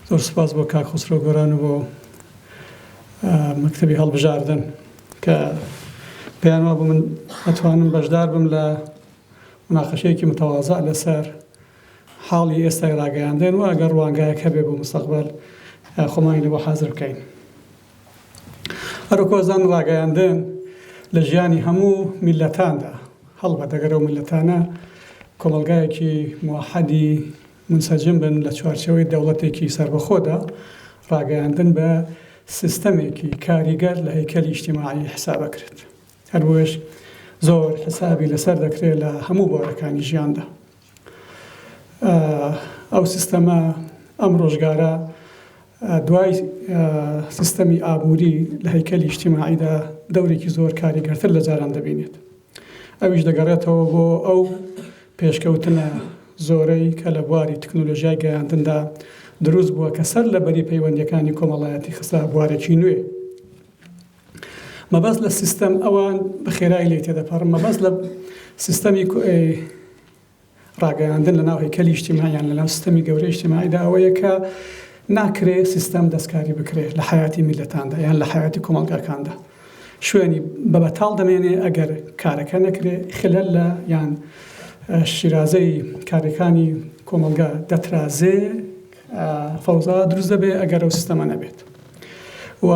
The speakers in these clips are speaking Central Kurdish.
زۆر سوپاس بۆ کاک خسرەو گۆران و بۆ مەکتەبی هەڵبژاردن کە پێیان وابوو من ئەتوانم بەشدار بم لە مناقەشەیەکی متەوازع لەسەر حاڵی ئێستای ڕاگەیاندن و ئەگەر ڕوانگایەک هەبێ بۆ مستەقبەل خۆمانی لە بۆ حازر بکەین. هەروەک ئەزانن ڕاگەیاندن لە ژیانی هەموو میللەتاندا هەڵبەت ئەگەر ئەو میللەتانە کۆمەڵگایەکی موەحەدی مونسەجم بن لە چوارچێوەی دەوڵەتێکی سەربەخۆدا، ڕاگەیاندن بە سیستەمێکی کاریگەر لە هەیکەلی ئیجتیماعی حساب ئەکرێت. هەر بۆیەش زۆر حسابی لەسەر دەکرێت لە هەموو بوارەکانی ژیاندا. ئەو سیستەمە ئەم ڕۆژگارە دوای سیستەمی ئابووری لە هەیکەلی ئیجتیماعیدا دەورێکی زۆر کاریگەرتر لە جاران دەبینێت. ئەویش دەگەڕێتەوە بۆ ئەو پێشکەوتنە زۆرەی کە لە بواری تکنۆلۆژیای گەیاندندا دروست بووە کە سەر لە بەری پەیوەندیەکانی کۆمەڵایەتی خستە بوارێکی نوێ. مەبەست لە سیستەم ئەوان بە خێرایی لێی تێدەپەڕم مەبەست لە سیستەمی ڕاگەیاندن لە ناو هەیکەلی ئیجتیماعی یان لە ناو سیستەمی گەورەی ئیجتیماعیدا ئەوەیە کە ناکرێ سیستەم دەستکاری بکرێ لە حەیاتی میللەتاندا یان لە حەیاتی کۆمەڵگاکاندا شوێنی بە بەتاڵ دەمێنێ ئەگەر کارەکە نەکرێ خلل لە یان شیرازەی کارەکانی کۆمەڵگا دەترازێ فەوزا دروست دەبێ ئەگەر ئەو سیستەمە نەبێت و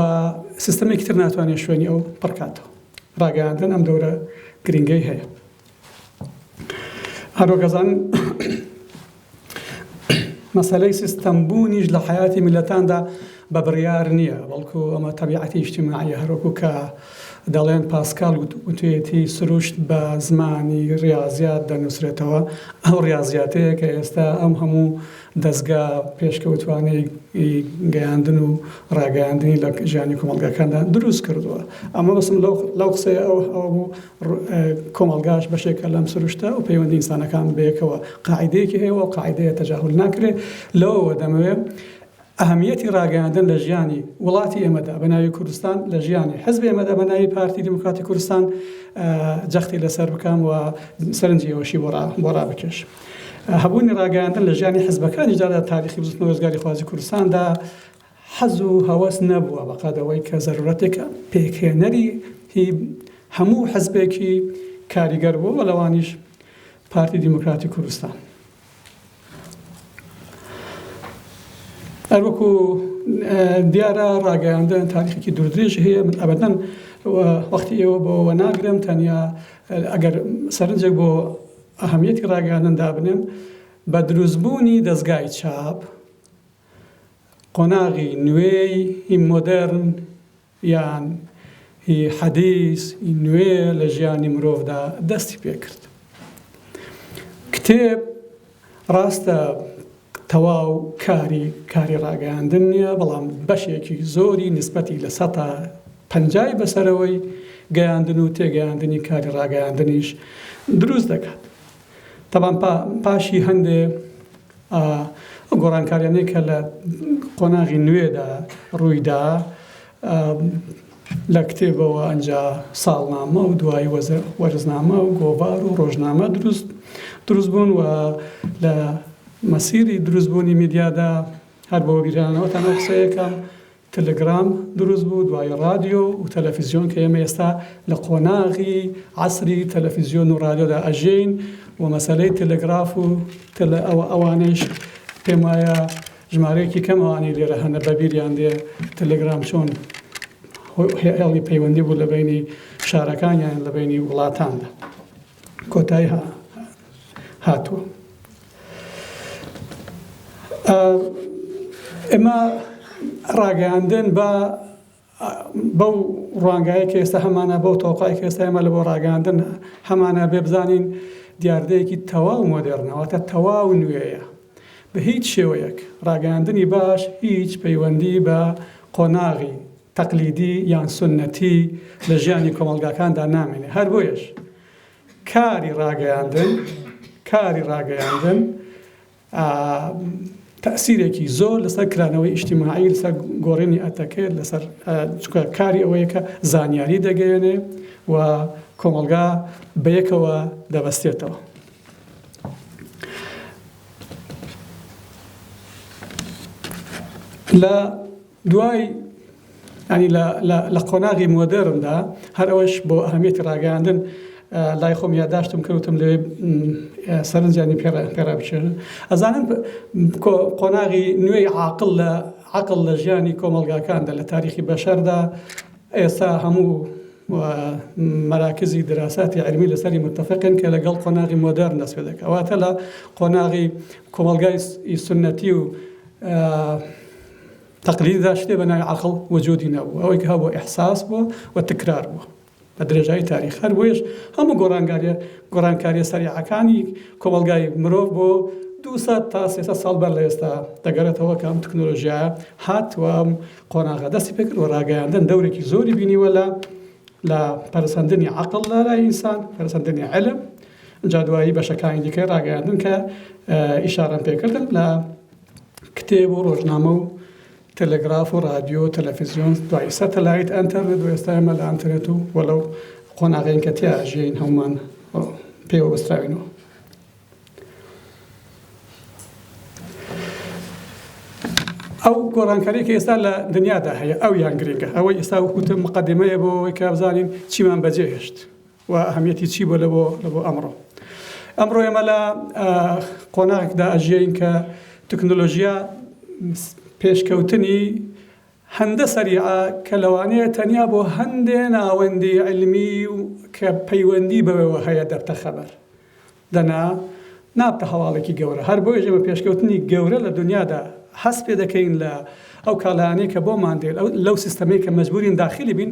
سیستەمێکی تر ناتوانێت شوێنی ئەو پڕکاتەوە ڕاگەیاندن ئەم دەورە گرنگەی هەیە هەروەک ئەزانن مەسەلەی سیستەمبوونیش لە حەیاتی میللەتاندا بە بڕیار نییە، بەڵکو ئەمە تەبیعەتی ئیجتیماعییە، هەروەکو کە دەڵێن پاسکال وتویەتی سروشت بە زمانی ڕیازیات دەنووسرێتەوە، ئەو ڕیازیاتەیە کە ئێستا ئەم هەموو دەزگا پێشکەوتوانەی گەیاندن و ڕاگەیاندنی لە ژیانی کۆمەڵگاکاندا دروست کردووە. ئەمە بەسم لەو قسەیە ئەوە بوو کۆمەڵگاش بەشێکە لەم سروشتە و پەیوەندی ئینسانەکان بەیەکەوە قاعیدەیەکی هەیە و ئەو قاعیدەیە تەجاهول ناکرێ. لەوەوە دەمەوێ ئەهمیەتی ڕاگەیاندن لە ژیانی وڵاتی ئێمەدا بە ناوی کوردستان، لە ژیانی حزبی ئێمەدا بە ناوی پارتی دیموکراتی کوردستان جەختی لەسەر بکەم و سەرنجی ئێوەشی بۆ ڕابکێشم. هەبوونی ڕاگەیاندن لە ژیانی حزبەکانیشدا لە تاریخی بزوتنەوەی ڕزگاریخوازی کوردستاندا حەز و هەوەس نەبووە بەقەد ئەوەی کە زەرورەتێکە پێکهێنەری هی هەموو حزبێکی کاریگەر بووە و لەوانیش پارتی دیموکراتی کوردستان. هەروەکو دیارە ڕاگەیاندن تاریخێکی دووردرێژی هەیە من ئەبەدەن وەختی ئێوە بۆوە ناگرم تەنیا ئەگەر سەرنجێک بۆ ئەهمیەتی ڕاگەیاندن دابنێم بە دروستبوونی دەزگای چاپ قۆناغی نوێی مۆدێرن یان هی حەدیس ی نوێ لە ژیانی مرۆڤدا دەستی پێکرد. کتێب ڕاستە تەواو کاری کاری ڕاگەیاندن نییە، بەڵام بەشێکی زۆری نیسبەتی لە سەتا پەنجای بەسەرەوەی گەیاندن و تێگەیاندنی کاری ڕاگەیاندنیش دروست دەکات. تەبان پاشی هەندێ ئەو گۆڕانکاریانەی کە لە قۆناغی نوێدا ڕوویدا لە کتێبەوە ئەنجا ساڵنامە و دوایی وەرزنامە و گۆڤار و ڕۆژنامە دروست دروست بوون و لە مەسیری دروستبوونی میدیادا هەر بۆ بیرانەوەتان ئەو قسەیەکەم تلگرام دروست بوو دوای ڕادیۆ و تەلەفیزیۆن کە ئێمە ئێستا لە قۆناغی عەسری تەلەفیزیۆن و ڕادیۆدا ئەژێین و مەسەلەی تەلەگراف و تەلە ئەوە ئەوانەیش پێم وایە ژمارەیەکی کەم ئەوانەی لێرە هەنە بەبیریان دێ تەلەگرام چۆن هێڵی پەیوەندی بوو لە بەینی شارەکان یان لە بەینی وڵاتاندا کۆتایی هاتووە. ئێمە ڕاگەیاندن بە بەو ڕوانگایە کە ئێستا هەمانە بەو تەوقای کە ئێستا ئێمە لە بۆ ڕاگەیاندن هەمانە بێ بزانین دیاردەیەکی تەواو مۆدێرنە واتە تەواو نوێیە بە هیچ شێوەیەک ڕاگەیاندنی باش هیچ پەیوەندی بە قۆناغی تەقلیدی یان سوننەتی لە ژیانی کۆمەڵگاکاندا نامێنێ هەر بۆیەش کاری ڕاگەیاندن کاری ڕاگەیاندن تەئسیرێکی زۆر لەسەر کرانەوەی ئیجتیماعی لەسەر گۆڕینی ئەتەکێت لەسەر چونکە کاری ئەوەیە کە زانیاری دەگەیەنێ و کۆمەڵگا بەیەکەوە دەبەستێتەوە. لە دوای ینی لە قۆناغی مۆدێرندا هەر ئەوەش بۆ ئەهمیەتی ڕاگەیاندن لای خۆم یاداشتم کردوتم لەوێ سەرنجیانی پێڕا بچێنن ئەزانن قۆناغی نوێی عاقڵ لە عقل لە ژیانی کۆمەڵگاکاندا لە تاریخی بەشەردا ئێستا هەموو مەراکزی دراساتی علمی لەسەری متفقن کە لەگەڵ قۆناغی مۆدێرن دەست پێ دەکات واتە لە قۆناغی کۆمەڵگای سوننەتی و تەقلیددا شتێ بە ناوی عەقڵ وجودی نەبوو ئەوەی کە هەبوو ئیحساس بووە و تکرار بووە بە درێژایی تاریخ هەر بۆیەش هەموو گۆڕانگاریە گۆڕانکاریە سەریعەکانی کۆمەڵگای مرۆڤ بۆ 200 تا 300 ساڵ بەر لە ئێستا دەگەڕێتەوە کە ئەم تەکنۆلۆژیایە هات و ئەم قۆناغە دەستی پێکرد و ڕاگەیاندن دەورێکی زۆری بینیوە لە لە پەرسەندنی عەقڵ لە لای ئینسان پەرسەندنی علم جا دوایی بەشەکانی دیکەی ڕاگەیاندن کە ئیشارەم پێکردن لە کتێب و ڕۆژنامە و تەلەگراف و ڕادیۆ و تەلەفیزیۆن دوایی سەتەلایت ئەنتەرنێت و ئێستا ئێمە لە ئەنتەرنێت و وەلەو قۆناغین کە تیا ژیین هەمومان پێوە بەستراوینەوە. ئەو گۆڕانکاری کە ئێستا لە دنیادا هەیە ئەو یان گرنگە ئەوەی ئێستا وتم مقدمەیە بۆ ئەوەی کە بزانین چیمان بەجێ هێشت و ئەهمیەتی چی بووە لە بۆ لە بۆ ئەمڕۆ. ئەمڕۆ ئێمە لە قۆناغێکدا ئەژیەین کە تەکنۆلۆژیا پێشکەوتنی هەندە سەریعە کە لەوانەیە تەنیا بۆ هەندێ ناوەندی عیلمی و کە پەیوەندی بەوەوە هەیە دەبتە خەبەر. دەنا نابتە هەواڵێکی گەورە. هەر بۆیەش ئێمە پێشکەوتنی گەورە لە دونیادا هەست پێ دەکەین لە ئەو کاڵایانەی کە بۆمان دێت، لەو سیستەمەی کە مەجبوورین داخیلی بین،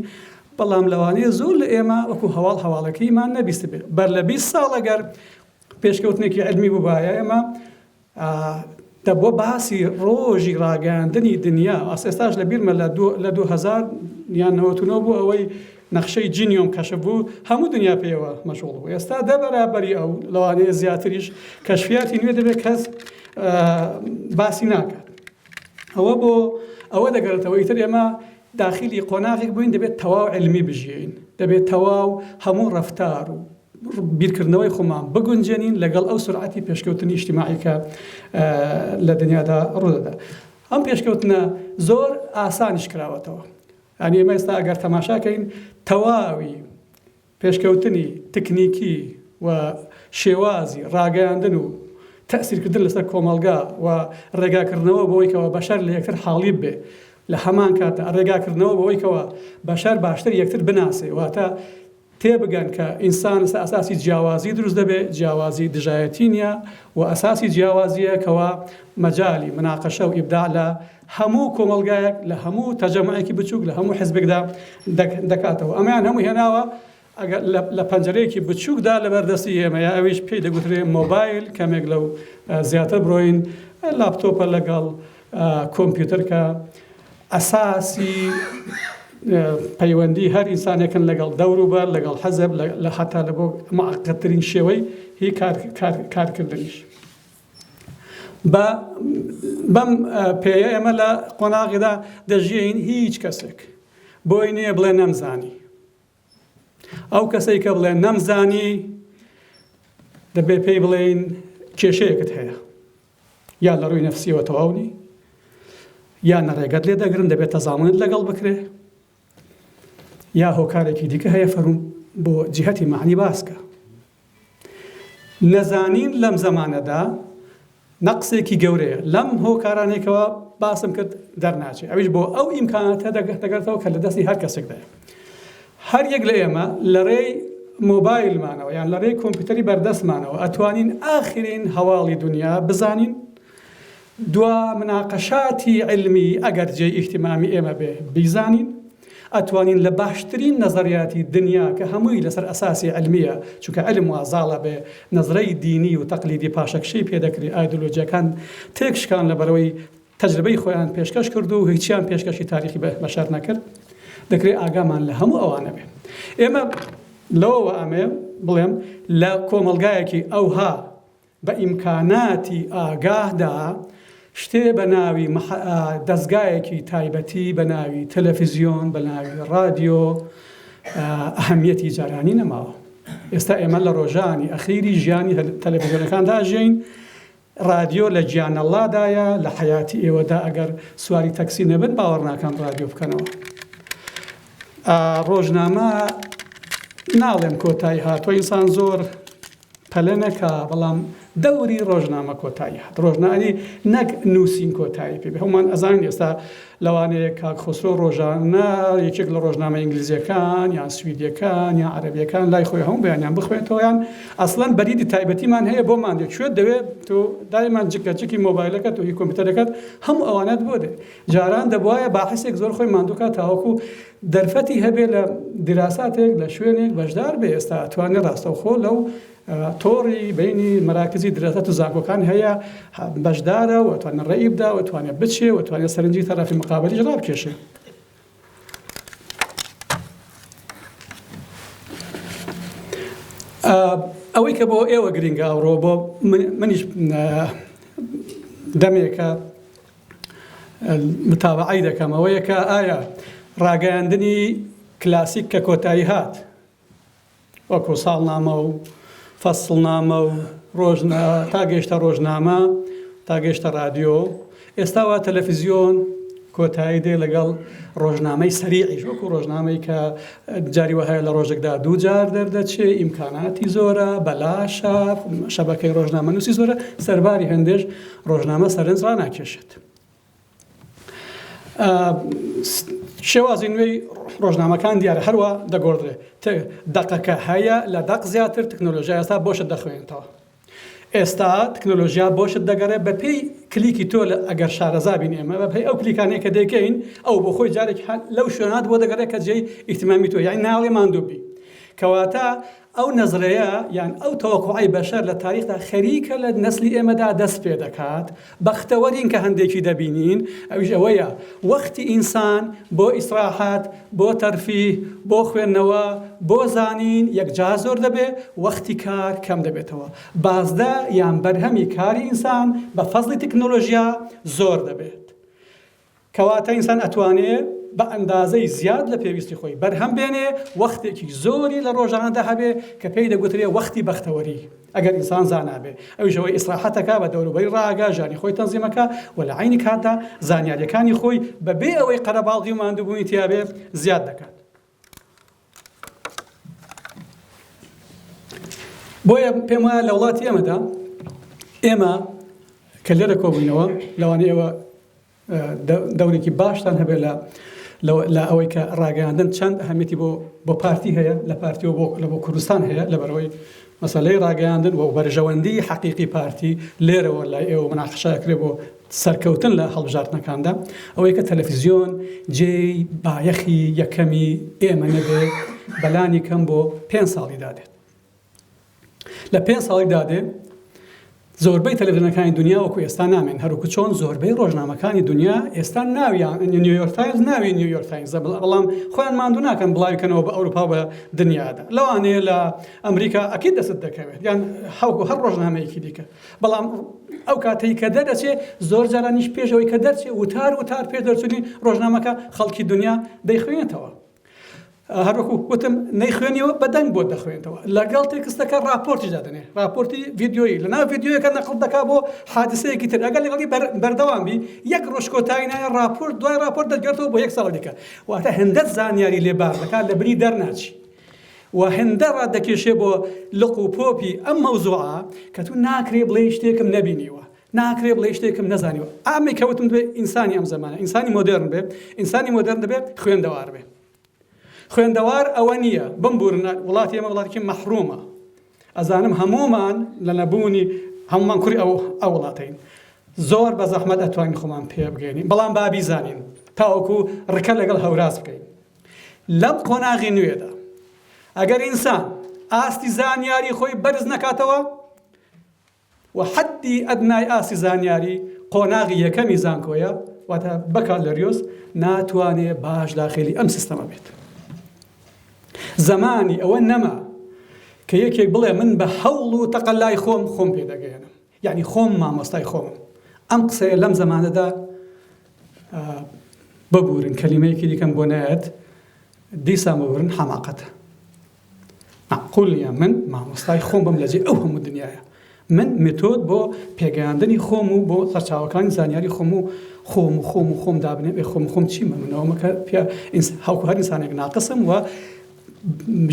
بەڵام لەوانەیە زۆر لە ئێمە وەکو هەواڵ هەواڵەکەیمان نەبیستبێ. بەر لە 20 ساڵ ئەگەر پێشکەوتنێکی عیلمی بووبایە ئێمە دەبووە باسی ڕۆژی ڕاگەیاندنی دنیا، ئەس ئێستاش لە بیرمە لە لە 2000 یان 99 بوو ئەوەی نەخشەی جینیۆم کەشف بوو هەموو دنیا پێیەوە مەشغوڵ بوو ئێستا دە بەرابەری ئەو لەوانەیە زیاتریش کەشفیاتی نوێ دەبێت کەس باسی ناکات ئەوە بۆ ئەوە دەگەڕێتەوە ئیتر ئێمە داخلی قۆناغێک بووین دەبێت تەواو علمی بژیین دەبێت تەواو هەموو ڕەفتار و بیرکردنەوەی خۆمان بگونجێنین لەگەڵ ئەو سورعەتی پێشکەوتنی ئیجتیماعی کە لە دنیادا ڕوودەدا. ئەم پێشکەوتنە زۆر ئاسانیش کراوەتەوە. یانی ئێمە ئێستا ئەگەر تەماشا کەین تەواوی پێشکەوتنی تکنیکی و شێوازی ڕاگەیاندن و تەسیرکردن لەسەر کۆمەڵگا و ڕێگاکردنەوە بۆی کەەوە بەشەر لە یەکتر حاڵی بێ لە هەمان کاتە ڕێگاکردنەوە بەوەی کەەوە بەشەر باشتر یەکتر بناسێ واتە تێبگەن کە ئینسان لەسەر ئەساسی جیاوازی دروست دەبێ، جیاوازی دژایەتی نیە و ئەساسی جیاوازیە کەوا مەجالی مناقەشە و ئیبداع لە هەموو کۆمەڵگایەک، لە هەموو تەجەموعێکی بچوک، لە هەموو حزبێکدا دەکاتەوە. ئەمەیان هەموو هێناوە ئەگەر لە پەنجەرەیەکی بچوکدا لەبەر دەستی ئێمەیە، ئەویش پێی دەگوترێ مۆبایل، کەمێک لەو زیاتر بڕۆین لاپتۆپە لەگەڵ کۆمپیوتەر کە ئەساسی پەیوەندی هەر ئینسانێکن لەگەڵ دەوروبەر، لەگەڵ حەزب، لە حەتا لە بۆ معقدترین شێوەی هی کارکردنیش. بە بەم پێیە ئێمە لە قۆناغێدا دەژیین هیچ کەسێک بۆی نییە بڵێ نەمزانی. ئەو کەسەی کە بڵێ نەمزانی دەبێ پێی بڵێین کێشەیەکت هەیە. یا لە ڕووی نەفسیەوە تەواو نی یا نە ڕێگەت لێ دەگرن دەبێت تەزامنت لەگەڵ بکرێ یا هۆکارێکی دیکە هەیە فەرم بۆ جهتی معنی باسکە نەزانین لەم زەمانەدا نەقسێکی گەورەیە لەم هۆکارانێکەوە باسم کرد دەرناچێ ئەویش بۆ ئەو ئیمکاناتە دەگەرتەوە کە لە دەستی هەر کەسێکدایە هەر یەک لە ئێمە لە ڕێی مۆبایلمانەوە یان لە ڕێی کۆمپیوتەری بەردەستمانەوە ئەتوانین ئاخرین هەواڵی دونیا بزانین، دوا مناقەشاتی عیلمی ئەگەر جێی ئیهتیمامی ئێمە بێ بیزانین، ئەتوانین لە باشترین نەزەریاتی دنیا کە هەمووی لەسەر ئەساسی عیلمیە، چونکە عیلم وا زاڵە بێ نەزرەی دینی و تەقلیدی پاشەکشەی پێ دەکرێ، ئایدۆلۆجیەکان تێکشکان لەبەرئەوەی تەجربەی خۆیان پێشکەش کرد و هیچیان پێشکەشی تاریخی بەشەر نەکرد، دەکرێت ئاگامان لە هەموو ئەوانە بێ. ئێمە لەوەوە ئەمێ بڵێم لە کۆمەڵگایەکی ئەوها بە ئیمکاناتی ئاگاهدا شتێ بە ناوی دەزگایەکی تایبەتی بە ناوی تەلەفیزیۆن بە ناوی ڕادیۆ ئەهەمیەتی جارانی نەماوە. ئێستا ئێمە لە ڕۆژانی ئەخیری ژیانی تەلەفیزیۆنەکاندا ئەژیین. ڕادیۆ لە گیانەڵادایە لە حەیاتی ئێوەدا ئەگەر سواری تەکسی نەبن باوەڕ ناکەم ڕادیۆ بکەنەوە. ڕۆژنامە ناڵێم کۆتایی هاتووە ئینسان زۆر پەلە نەکا بەڵام دەوری ڕۆژنامە کۆتایی هات ڕۆژنانی نەک نووسین کۆتایی پێ هەموومان ئەزانین ئێستا لەوانەیە کاک خسرۆ ڕۆژانە یەکێک لە ڕۆژنامە ئینگلیزیەکان یان سویدیەکان یان عەرەبیەکان لای خۆی هەموو بەیانیان بخوێنێتەوە یان ئەسڵەن بەریدی تایبەتیمان هەیە بۆمان دێ کوێت دەوێ تۆ دایمان جکە جکی مۆبایلەکەت و هی کۆمپیوتەرەکەت هەموو ئەوانەت بۆ دێ جاران دەبوایە باحسێک زۆر خۆی ماندووکا تاوەکو دەرفەتی هەبێ لە دیراساتێک لە شوێنێک بەشدار بێ ئێستا ئەتوانێ ڕاستەوخۆ لەو تۆڕی بینی مەراکزی دراسات و زانکۆکان هەیە بەشدارە و ئەتوانێ ڕێی بدا و ئەتوانێ بچێ و ئەتوانێ سەرنجی تەرەفی مقابلیش ڕابکێشێ. ئەوەی کە بۆ ئێوە گرنگە ئەوڕۆ بۆ منیش دەمێکە متابعەی دەکەم ئەوەیە کە ئایا ڕاگەیاندنی کلاسیک کە کۆتایی هات وەکو ساڵنامە و فەسڵنامە و ڕۆژنا تا گەیشتە ڕۆژنامە تا گەیشتە ڕادیۆ ئێستا وا تەلەفزیۆن کۆتایی دێ لەگەڵ ڕۆژنامەی سەریعیش وەکو ڕۆژنامەی کە جاری وەهایە لە ڕۆژێکدا دوو جار دەردەچێ ئیمکاناتی زۆرە بەلاشە شەبەکەی ڕۆژنامەنووسی زۆرە سەرباری هەندێش ڕۆژنامە سەرنج ڕاناکێشێت. شێوازی نوێی ڕۆژنامەکان دیارە هەروە دەگۆڕدرێ دەقەکە هەیە لە دەق زیاتر تەکنۆلۆژیا ئێستا بۆشت دەخوێنێتەوە ئێستا تەکنۆلۆژیا بۆشت دەگەڕێ بەپێی کلیکی تۆ لە ئەگەر شارەزا بین ئێمە بەپێی ئەو کلیکانەی کە دەیکەین ئەو بۆ خۆی جارێک لەو شوێنات بۆ دەگەڕێ کە جێی ئیهتیمامی تۆ یانی ناڵێ ماندوو بی کەواتە ئەو نەزرەیە یان ئەو تەوەقوعەی بەشەر لە تاریخدا خەریکە لە نەسلی ئێمەدا دەست پێ دەکات، بەختەوەرین کە هەندێکی دەبینین، ئەویش ئەوەیە وەختی ئینسان بۆ ئیسراحەت، بۆ تەرفیه، بۆ خوێندنەوە، بۆ زانین یەکجار زۆر دەبێ، وەختی کار کەم دەبێتەوە. بازدە یان بەرهەمی کاری ئینسان بە فەزڵی تەکنۆلۆژیا زۆر دەبێت. کەواتە ئینسان ئەتوانێ بە ئەندازەی زیاد لە پێویستی خۆی بەرهەم بێنێ، وەختێکی زۆری لە ڕۆژانەدا هەبێ کە پێی دەگوترێ وەختی بەختەوەری، ئەگەر ئینسان زانا بێ، ئەویش ئەوەی ئیسراحەت ئەکا، بە دەوروبەری ڕائەگا، ژیانی خۆی تەنزیم ئەکا و لە عەینی کاتدا زانیارییەکانی خۆی بە بێ ئەوەی قەرەباڵغی و ماندووبوونی تیا بێ زیاد دەکات. بۆیە پێم وایە لە وڵاتی ئێمەدا ئێمە کە لێرە کۆبووینەوە لەوانەیە ئێوە دەورێکی باشتان هەبێت لە لە ئەوەی کە ڕاگەیاندن چەند ئەهمیەتی بۆ بۆ پارتی هەیە لە پارتی و بۆ لە بۆ کوردستان هەیە لەبەرەوەی مەسەلەی ڕاگەیاندن و بەرژەوەندی حەقیقی پارتی لێرەوە لای ئێوە مناقشە ئەکرێ بۆ سەرکەوتن لە هەڵبژاردنەکاندا ئەوەی کە تەلەفزیۆن جێی بایەخی یەکەمی ئێمە نەبێ بەلانی کەم بۆ پێ ساڵی دادێت لە پێ ساڵی دادێ زۆربەی تەلەڤزیۆنەکانی دنیا وەکو ئێستا نامێن هەروکو چۆن زۆربەی ڕۆژنامەکانی دنیا ئێستا ناویان نیویۆرک تایمز ناوی نیویۆرک تایمزە بەڵام خۆیان ماندوو ناکەن بڵاوی کەنەوە بە ئەوروپا و بە دنیادا لەوانەیە لە ئەمریکا ئەکید دەست دەکەوێت یان هەوکو هەر ڕۆژنامەیەکی دیکە بەڵام ئەو کاتەی کە دەردەچێ زۆر جارانیش پێش ئەوەی کە دەرچێ وتار وتار پێش دەرچوونی ڕۆژنامەکە خەڵکی دنیا دەیخوێنێتەوە هەروەکو وتم نەیخوێنیەوە بە دەنگ بۆت دەخوێنێتەوە لەگەڵ تێکستەکە راپۆرتیش دادەنێ راپۆرتی ڤیدیۆیی لەناو ڤیدیۆیەکە نەقڵ دەکا بۆ حادیسەیەکی تر ئەگەر لەگەڵی بەردەوام بی یەک ڕۆژ کۆتایی نایە راپۆرت دوای راپۆرت دەگەرتەوە بۆ یەک ساڵ دیکە واتە هێندە زانیاری لێ بار دەکات لە بری دەرناچی و هێندە ڕادەکێشێ بۆ لق و پۆپی ئەم مەوزوعە کە تو ناکرێ بڵێی شتێکم نەبینیوە ناکرێ بڵێی شتێکم نەزانیوە. ئەمەی کە وتم دەبێ ئینسانی ئەم زەمانە، ئینسانی مۆدێرن بێ، ئینسانی مۆدێرن دەبێ خوێندەوار بێ. خوێندەوار ئەوە نییە، بمبورن وڵاتی ئێمە وڵاتێکی مەحرومە. ئەزانم هەموومان لە نەبوونی هەموومان کوڕی ئەو ئەو وڵاتەین. زۆر بە زەحمەت ئەتوانین خۆمان پێ بگەینین، بەڵام با بیزانین تاوەکو ڕکە لەگەڵ هەوراز بکەین. لەم قۆناغی نوێدا ئەگەر ئینسان ئاستی زانیاری خۆی بەرز نەکاتەوە، و حەدی ئەدنای ئاستی زانیاری قۆناغی یەکەمی زانکۆیە، واتە بەکالۆریۆس، ناتوانێ باش داخیلی ئەم سیستەمە بێت. زەمانی ئەوە نەما کە یەکێک بڵێ من بە هەوڵ و تەقەلای خۆم خۆم پێ دەگەیەنم، یەعنی خۆم مامۆستای خۆمم. ئەم قسەیە لەم زەمانەدا ببورن کەلیمەیەکی دیکەم بۆ نایەت، دیسان ببورن حەماقەتە. مەعقول نیە من مامۆستای خۆم بم لەجێی ئەو هەموو دنیایە. من مێتۆد بۆ پێگەیاندنی خۆم و بۆ سەرچاوەکانی زانیاری خۆم و خۆم و خۆم و خۆم دابنێم، ئێ خۆم و خۆم چیمە؟ من ئەوەمە کە پیا هەوکو هەر ئینسانێک ناقسم و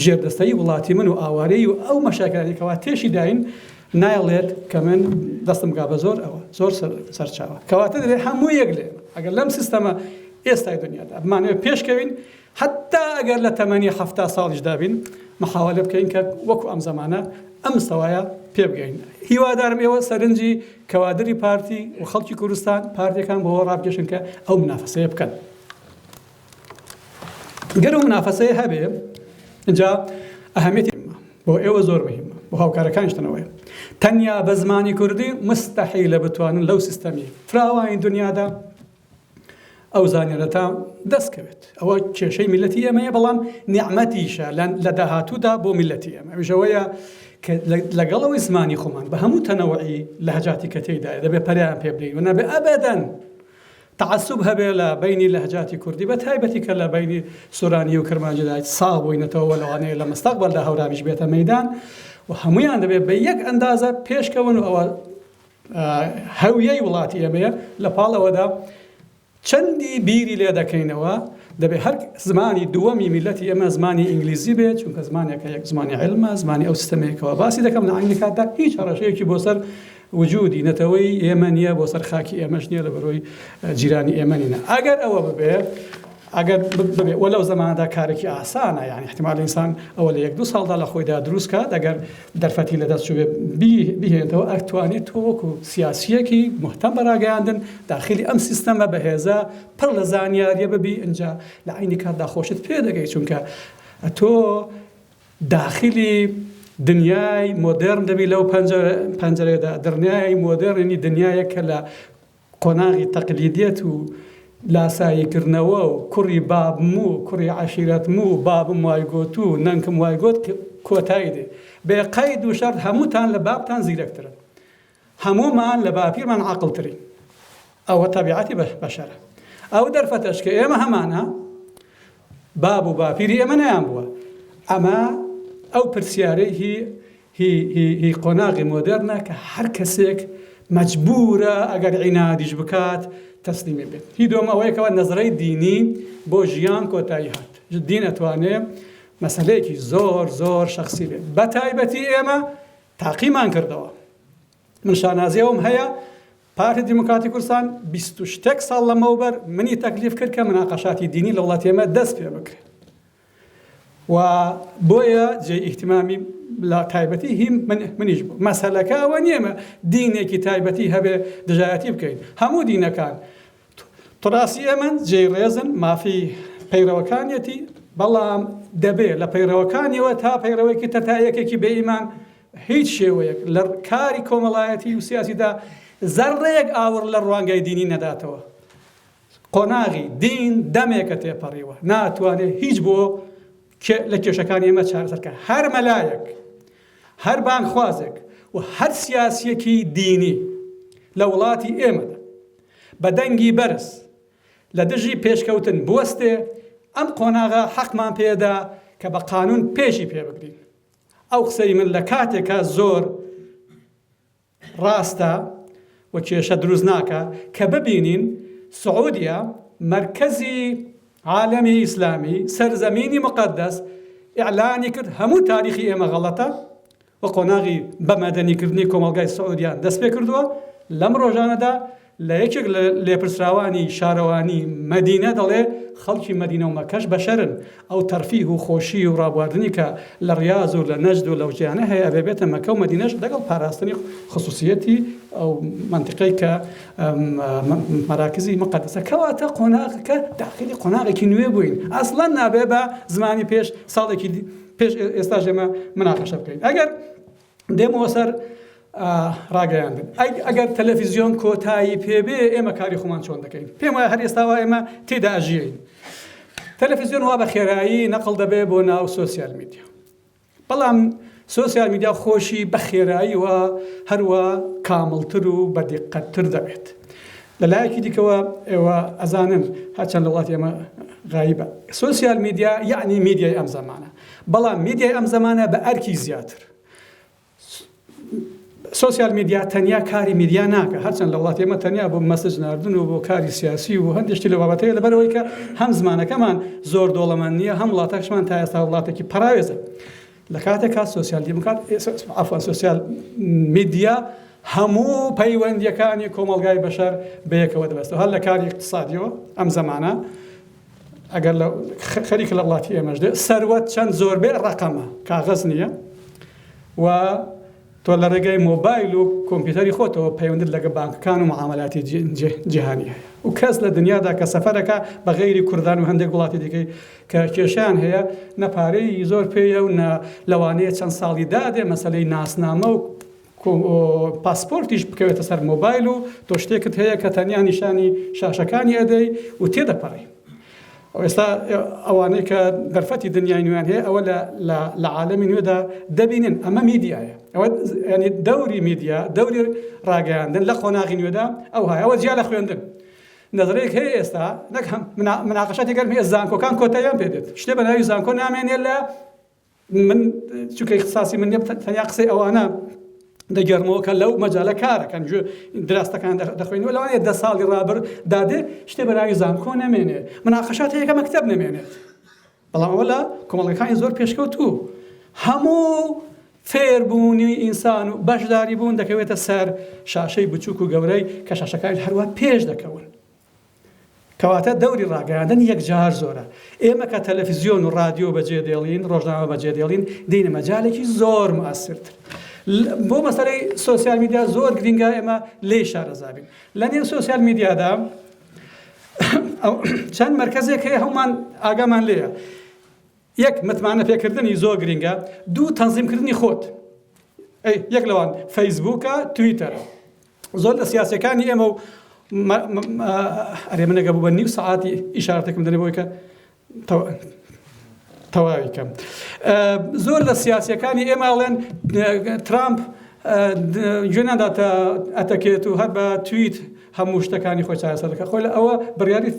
ژێردەستەیی وڵاتی من و ئاوارەیی و ئەو مەشاکلانەی کەوا تێشی داین نایەڵێت کە من دەستم بگا بە زۆر ئەوە زۆر سەرچاوە. کەواتە دەبێت هەموو یەک لێ ئەگەر لەم سیستەمە ئێستای دنیادا بمانەوێت پێشکەوین حەتتا ئەگەر لە تەمەنی 70 ساڵیشدا بین محاوەلە بکەین کە وەکو ئەم زەمانە ئەم مستەوایە پێ بگەین. هیوادارم ئێوە سەرنجی کەوادری پارتی و خەڵکی کوردستان پارتیەکان بۆ ڕابکێشن کە ئەو منافەسەیە بکەن. گەر ئەو منافەسەیە هەبێ ئینجا ئەهەمیەتی بۆ ئێوە زۆر مهمە بۆ هاوکارەکانیشتنەوەیە تەنیا بە زمانی کوردی مستەحیلە بتوانن لەو سیستەمی فراوانی دنیادا ئەو زانیارەتا دەست کەوێت ئەوە کێشەی میلەتی ئێمەیە بەڵام نیعمەتیشە لە داهاتوودا بۆ میلەتی ئێمە ئەویش ئەوەیە کە لەگەڵ ئەوەی زمانی خۆمان بە هەموو تەنەوعی لەهجاتی کە تێیدایە دەبێت پەریان پێ بدەین و نابێ ئەبەدەن تعسب هەبێ لە بینی لەهجاتی کوردی بە تایبەتی کە لە بینی سۆرانی و کرمانجیدا ساغ بووینەتەوە و لەوانەیە لە مستەقبەلدا هەورامیش بێتە مەیدان و هەمویان دەبێت بە یەک ئەندازە پێشکەون و ئەوە هەویەی وڵاتی ئێمەیە لە پاڵ ئەوەدا چەندی بیری لێ دەکەینەوە دەبێ هەر زمانی دووەمی میلەتی ئێمە زمانی ئینگلیزی بێت چونکە زمانێکە یەک زمانی علمە زمانی ئەو سیستەمێکەوە باسی دەکەم لە عەینی کاتدا هیچ هەڕەشەیەکی بۆ سەر وجودی نەتەوەی ئێمە نییە بۆ سەر خاکی ئێمەش نییە لە بەرۆی جیرانی ئێمە نینە ئەگەر ئەوە ببێ ئەگەر ببێ وە لەو زەمانەدا کارێکی ئاسانە یانی احتمال ئینسان ئەوە لە یەک دوو ساڵدا لە خۆیدا دروست کات ئەگەر دەرفەتی لەدەست چوبێ بیهێنێتەوە ئەتوانێت تۆ وەکو سیاسیەکی مهتەم بە ڕاگەیاندن داخلی ئەم سیستەمە بەهێزە پڕ لە زانیاریە ببی ئینجا لە عینی کاتدا خۆشت پێ دەگەی چونکە تۆ داخلی دنیای مۆدێرن دەبی لەو پەنجەرەدا دنیای مۆدێرنی دنیایەک کە لە قۆناغی تەقلیدیەت و لاسایی کردنەوە و کوڕی بابم و کوڕی عەشیرەتم و بابم وای گۆت و نەنکم وای گۆت کۆتایی دێ. بێ قەید و شەرت هەمووتان لە بابتان زیرەکترن. هەموومان لە باپیرمان عاقڵترین. ئەوە تەبیعەتی بەشەرە. ئەو دەرفەتەش کە ئێمە هەمانە باب و باپیری ئێمە نەیانبووە. ئەمە ئەو پرسیارەی هی هی هی هی قۆناغی مۆدێرنە کە هەر کەسێک مەجبورە ئەگەر عینادیش بکات تەسلیمی بێت. هی دووەم ئەوەیە کەوا نەزرەی دینی بۆ ژیان کۆتایی هات. دین ئەتوانێ مەسەلەیەکی زۆر زۆر شەخسی بێت. بە تایبەتی ئێمە تاقیمان کردەوە. من شانازی ئەوم هەیە پارتی دیموکراتی کوردستان 20 شتێک ساڵ لەمەوبەر منی تەکلیف کرد کە مناقەشاتی دینی لە وڵاتی ئێمە دەست پێ بکرێت. و بۆیە جێی ئیهتیمامی لە تایبەتی هی من منیش بوو مەسەلەکە ئەوە نییە مە دینێکی تایبەتی هەبێ دژایەتی بکەین هەموو دینەکان تراسی ئێمەن جێی ڕێزن مافی پەیڕەوەکانیەتی بەڵام دەبێ لە پەیڕەوەکانیەوە تا پەیڕەوەیەکی تر تا یەکێکی بێ ئیمان هیچ شێوەیەک لە کاری کۆمەڵایەتی و سیاسیدا زەڕەیەک ئاوڕ لە ڕوانگەی دینی نەداتەوە قۆناغی دین دەمێکە تێپەڕیوە ناتوانێت هیچ بۆ لە کێشەکانی ئێمە چارەسەر کە هەر مەلایەک هەر بانگخوازێک و هەر سیاسیەکی دینی لە وڵاتی ئێمەدا بە دەنگی بەرز لە دژی پێشکەوتن بوەستێ ئەم قۆناغە حەقمان پێدا کە بە قانون پێشی پێ بگرین ئەو قسەی من لە کاتێکا زۆر ڕاستە و کێشە دروست ناکا کە ببینین سعودیە مەرکەزی عالەمی ئیسلامی سەرزەمینی مقدس ئیعلانی کرد هەموو تاریخی ئێمە غەڵەتە و قۆناغی بە مەدەنیکردنی کۆمەڵگای سعودیان دەست پێ کردووە لەم ڕۆژانەدا لە یەکێک لە لێپرسراوانی شارەوانی مەدینە دەڵێ، خەڵکی مەدینە و مەککەش بەشەرن، ئەو تەرفیه و خۆشی و ڕابواردنی کە لە ڕیاز و لە نەجد و لەو جێیانە هەیە ئەبێ بێتە مەککە و مەدینەش لەگەڵ پاراستنی خسوسیەتی ئەو مەنتیقەی کە مەراکزی مقەدەسە. کەواتە قۆناغەکە داخلی قۆناغێکی نوێ بووین، ئەسڵەن نابێ بە زمانی پێش ساڵێکی پێش ئێستاش ئێمە مناقەشە بکەین. ئەگەر دێمەوە سەر ڕاگەیاندن ئەگەر تەلەفیزیۆن کۆتایی پێبێ ئێمە کاری خۆمان چۆن دەکەین پێم وایە هەر ئێستاوا ئێمە تێدا ئەژیین تەلەفیزیۆن وا بە خێرایی نەقڵ دەبێ بۆ ناو سۆسیال میدیا بەڵام سۆسیال میدیا خۆشی بە خێرایی و هەروە کامڵتر و بە دیقەتتر دەبێت لە لایەکی دیکەوە ئێوە ئەزانن هەرچەند لە وڵاتی ئێمە غایبە سۆسیال میدیا یعنی میدیای ئەم زەمانە بەڵام میدیای ئەم زەمانە بە ئەرکی زیاتر. سۆسیال میدیا تەنیا کاری میدیا ناکە هەرچەند لە وڵاتی ئێمە تەنیا بۆ message ناردن و بۆ کاری سیاسی و هەندێک شتی لە بابەتەیە لەبەرەوەی کە هەم زمانەکەمان زۆر دۆڵەمەند نییە هەم وڵاتەکەشمان تا ئێستا وڵاتێکی پەراوێزە لە کاتێکا سۆسیال دیموکرات عەفوەن سۆسیال میدیا هەموو پەیوەندیەکانی کۆمەڵگای بەشەر بەیەکەوە دەبەستەوە هەر لە کاری اقتصادیەوە ئەم زەمانە ئەگەر لە خەریکە لە وڵاتی ئێمەش دێ سەروەت چەند زۆر بێ ڕەقەمە کاغەز نییە و تۆ لە ڕێگای مۆبایل و کۆمپیوتەری خۆتەوە پەیوەندت لەگە بانکەکان و معاملاتی جیهانی هەیە و کەس لە دنیادا کە سەفەرەکە بە غەیری کوردان و هەندێک وڵاتی دیکەی کە کێشیان هەیە نە پارەی زۆر پێیە و نە لەوانەیە چەند ساڵی دادێ مەسلەی ناسنامە و پاسپۆرتیش بکەوێتە سەر مۆبایل و تۆ شتێکت هەیە کە تەنیا نیشانی شاشەکانی ئەدەی و تێدەپەڕی. ئێستا ئەوانەی کە دەرفەتی دنیای نوێیان هەیە ئەوە لە عالەمی نوێدا دەبینن ئەمە میدیایە ئەوە ینی دەوری میدیا دەوری ڕاگەیاندن لە قۆناغی نوێدا ئەو هەیە ئەوە جیا لە خوێندن نەزرەیەک هەیە ئێستا نەک هەم مناقەشاتی گەرم هەیە زانکۆکان کۆتاییان پێ دێت شتێ بە ناوی زانکۆ نامێنێ لە من چونکە اختصاصی من نیە تەنیا قسەی ئەوانە دەگەرمەوە کە لەو مەجالە کارەکەن گوێ دراستەکان دەخوێنەوە لەوانەیە دە ساڵی ڕابر دادێ شتێ بە ناوی زانکۆ نەمێنێ مناقەشات هەیە کە مەکتەب نەمێنێت بەڵام ئەوە لە کۆمەڵگەکانی زۆر پێشکەوتوو هەموو فێربوونی ئینسان و بەشداری بوون دەکەوێتە سەر شاشەی بچووک و گەورەی کە شاشەکانی هەروە پێش دەکەون کەواتە دەوری ڕاگەیاندن یەکجار زۆرە. ئێمە کە تەلەفزیۆن و ڕادیۆ بەجێ دێڵین، ڕۆژنامە بەجێ دێڵین، دێینە مەجالێکی زۆر موئەسیرتر. بۆ مەسەلەی سۆسیال میدیا زۆر گرینگە ئێمە لێی شارەزا بین. لە نێو سۆسیال میدیادا چەند مەرکەزێک هەیە هەموومان ئاگامان لێیە. یەک، متمانە پێکردنی زۆر گرینگە. دوو، تەنزیمکردنی خۆت. ئەی یەک لەوان فەیسبووکە، تویتەرە. زۆر لە سیاسیەکانی ئێمە و ئەرێ من ئەگە بوو بە نیو سەعاتی ئیشارەتێکم دەنێ بۆی کە تەواوی کەم. زۆر لە سیاسیەکانی ئێمە ئەڵێن ترامپ گوێ ناداتە ئەتەکێت و هەر بە تویت هەموو شتەکانی خۆی چارەسەر دەکات. خۆی لە ئەوە بڕیاری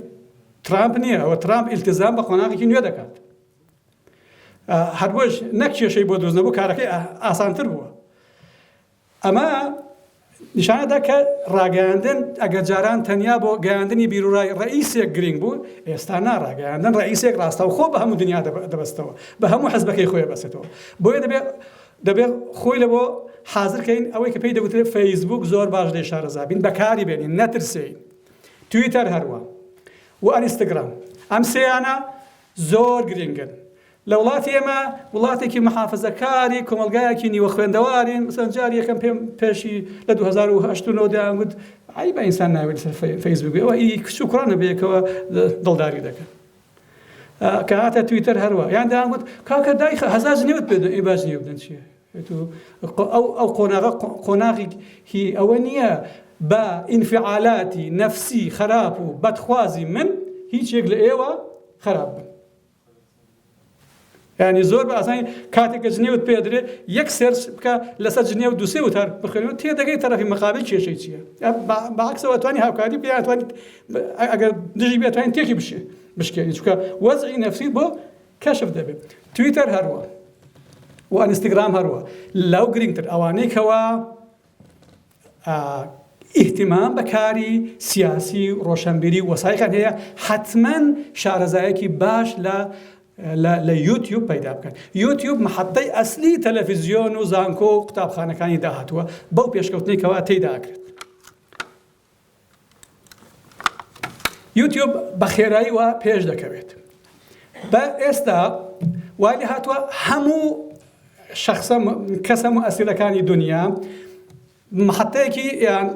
ترامپ نییە، ئەوە ترامپ ئیلتیزام بە قۆناغێکی نوێ دەکات. هەر بۆیش نەک کێشەی بۆ دروست نەبوو، کارەکەی ئاسانتر بووە. ئەمە نیشانەدا کە ڕاگەیاندن ئەگەر جاران تەنیا بۆ گەیاندنی بیروڕای ڕئیسێک گرنگ بوو، ئێستا نا، ڕاگەیاندن ڕئیسێک ڕاستەوخۆ بە هەموو دنیا دەبەستەوە، بە هەموو حزبەکەی خۆی بەسێتەوە. بۆیە دەبێ دەبێ خۆی لە بۆ حازر کەین ئەوەی کە پێی دەگوترێت فەیسبووک زۆر باش لێ شارەزا بین، بەکاری بێنین، نەترسێین. تویتەر هەروا و ئەنیستگرام ئەم سێیانە زۆر گرنگن لە وڵاتی ئێمە وڵاتێکی محافزەکاری کۆمەڵگایەکی نیوە خوێندەوارین مثلەن جاری یەکەم پێم پێشی لە 2008 و 9 دەیان گوت عیبە ئینسان ناوێت لەسەر فەیسبوک ئەوە ئی کچ و کوڕانە بەیەکەوە دڵداری دەکەن کە هاتە تویتەر هەروە یان دەیان گوت کاکە دایخە هەزار جنێوت پێ دەن ئەی با جنێو بدەن چییە ئەو ئەو قۆناغە قۆناغی هی ئەوە نییە بە ئینفعالاتی نەفسی خراپ و بەدخوازی من هیچ یەک لە ئێوە خراپ بن ینی زۆر بە ئاسانی کاتێک کە جنێوت پێدرێ یەک search بکە لەسەر جنێو دوسێ وتار بخوێنەوە تێدەگەی تەرەفی مقابل کێشەی چییە بەعکسەوە توانی هاوکاری بکە یان توانی ئەگەر دژی بێت توانی تێکی بشکێنی چونکە وەزعی نەفسی بۆ کەشف دەبێت تویتەر هەروە و ئەنستگرام هەروە لەو گرنگتر ئەوانەی کەوا ئیهتیمام بە کاری سیاسی و ڕۆشنبیری و وەسایقیان هەیە حتمما شارەزایەکی باش لە لە یوتیوب پەیدا بکەن یوتیوب محەتەی ئەسلی تەلەفیزیۆن و زانکۆ و قوتابخانەکانی داهاتووە بەو پێشکەوتنەی کەوا تێیدا ئەکرێت یوتیوب بە خێرایی وا پێش دەکەوێت بە ئێستا وای لێ هاتووە هەموو شخصە کەسە موئەسیرەکانی دنیا محەتەیەکی یان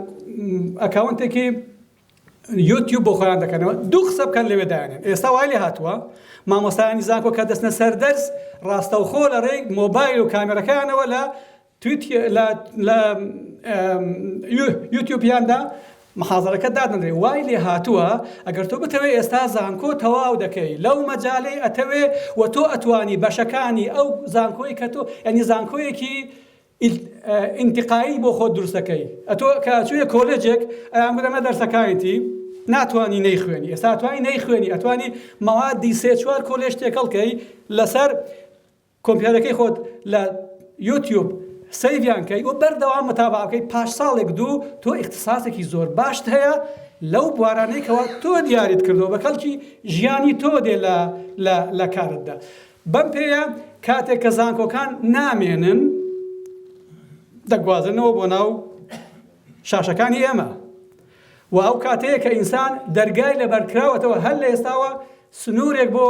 account ێکی یوتیوب بۆ خۆیان دەکەنەوە دوو قسە بکەن لەوێ دایانێن ئێستا وای لێ هاتووە مامۆستایانی زانکۆ کە دەستنە سەر دەرس ڕاستەوخۆ لە ڕێی مۆبایل و کامێرەکانەوە لە تویت لە لە یوتیوبیاندا محازەرەکە دادەنرێ وای لێ هاتووە ئەگەر تۆ بتەوێ ئێستا زانکۆ تەواو دەکەی لەو مەجالەی ئەتەوێ و تۆ ئەتوانی بەشەکانی ئەو زانکۆی کە تۆ ینی زانکۆیەکی ئینتقایی بۆ خۆت دروستەکەی ئەتۆ کە چوویە کۆلێجێک ئەیان گوت ئەمە دەرسەکانیتی ناتوانی نەیخوێنی ئێستا ئەتوانی نەیخوێنی ئەتوانی مەوادی سێ چوار کۆلێژ تێکەڵکەی لەسەر کۆمپیوتەرەکەی خۆت لە یوتیوب. save یان کەی و بەردەوام متابعە بکەی پاش ساڵێک دوو تۆ ئیختیساسێکی زۆر باشت هەیە لەو بوارانەی کەوا تۆ دیاریت کردووە بە کەڵکی ژیانی تۆ دێ لە لە لە کارتدا بەم پێیە کاتێک کە زانکۆکان نامێنن دەگوازنەوە بۆ ناو شاشەکانی ئێمە و ئەو کاتەیە کە ئینسان دەرگای لەبەرکراوەتەوە هەر لە ئێستاوە سنوورێک بۆ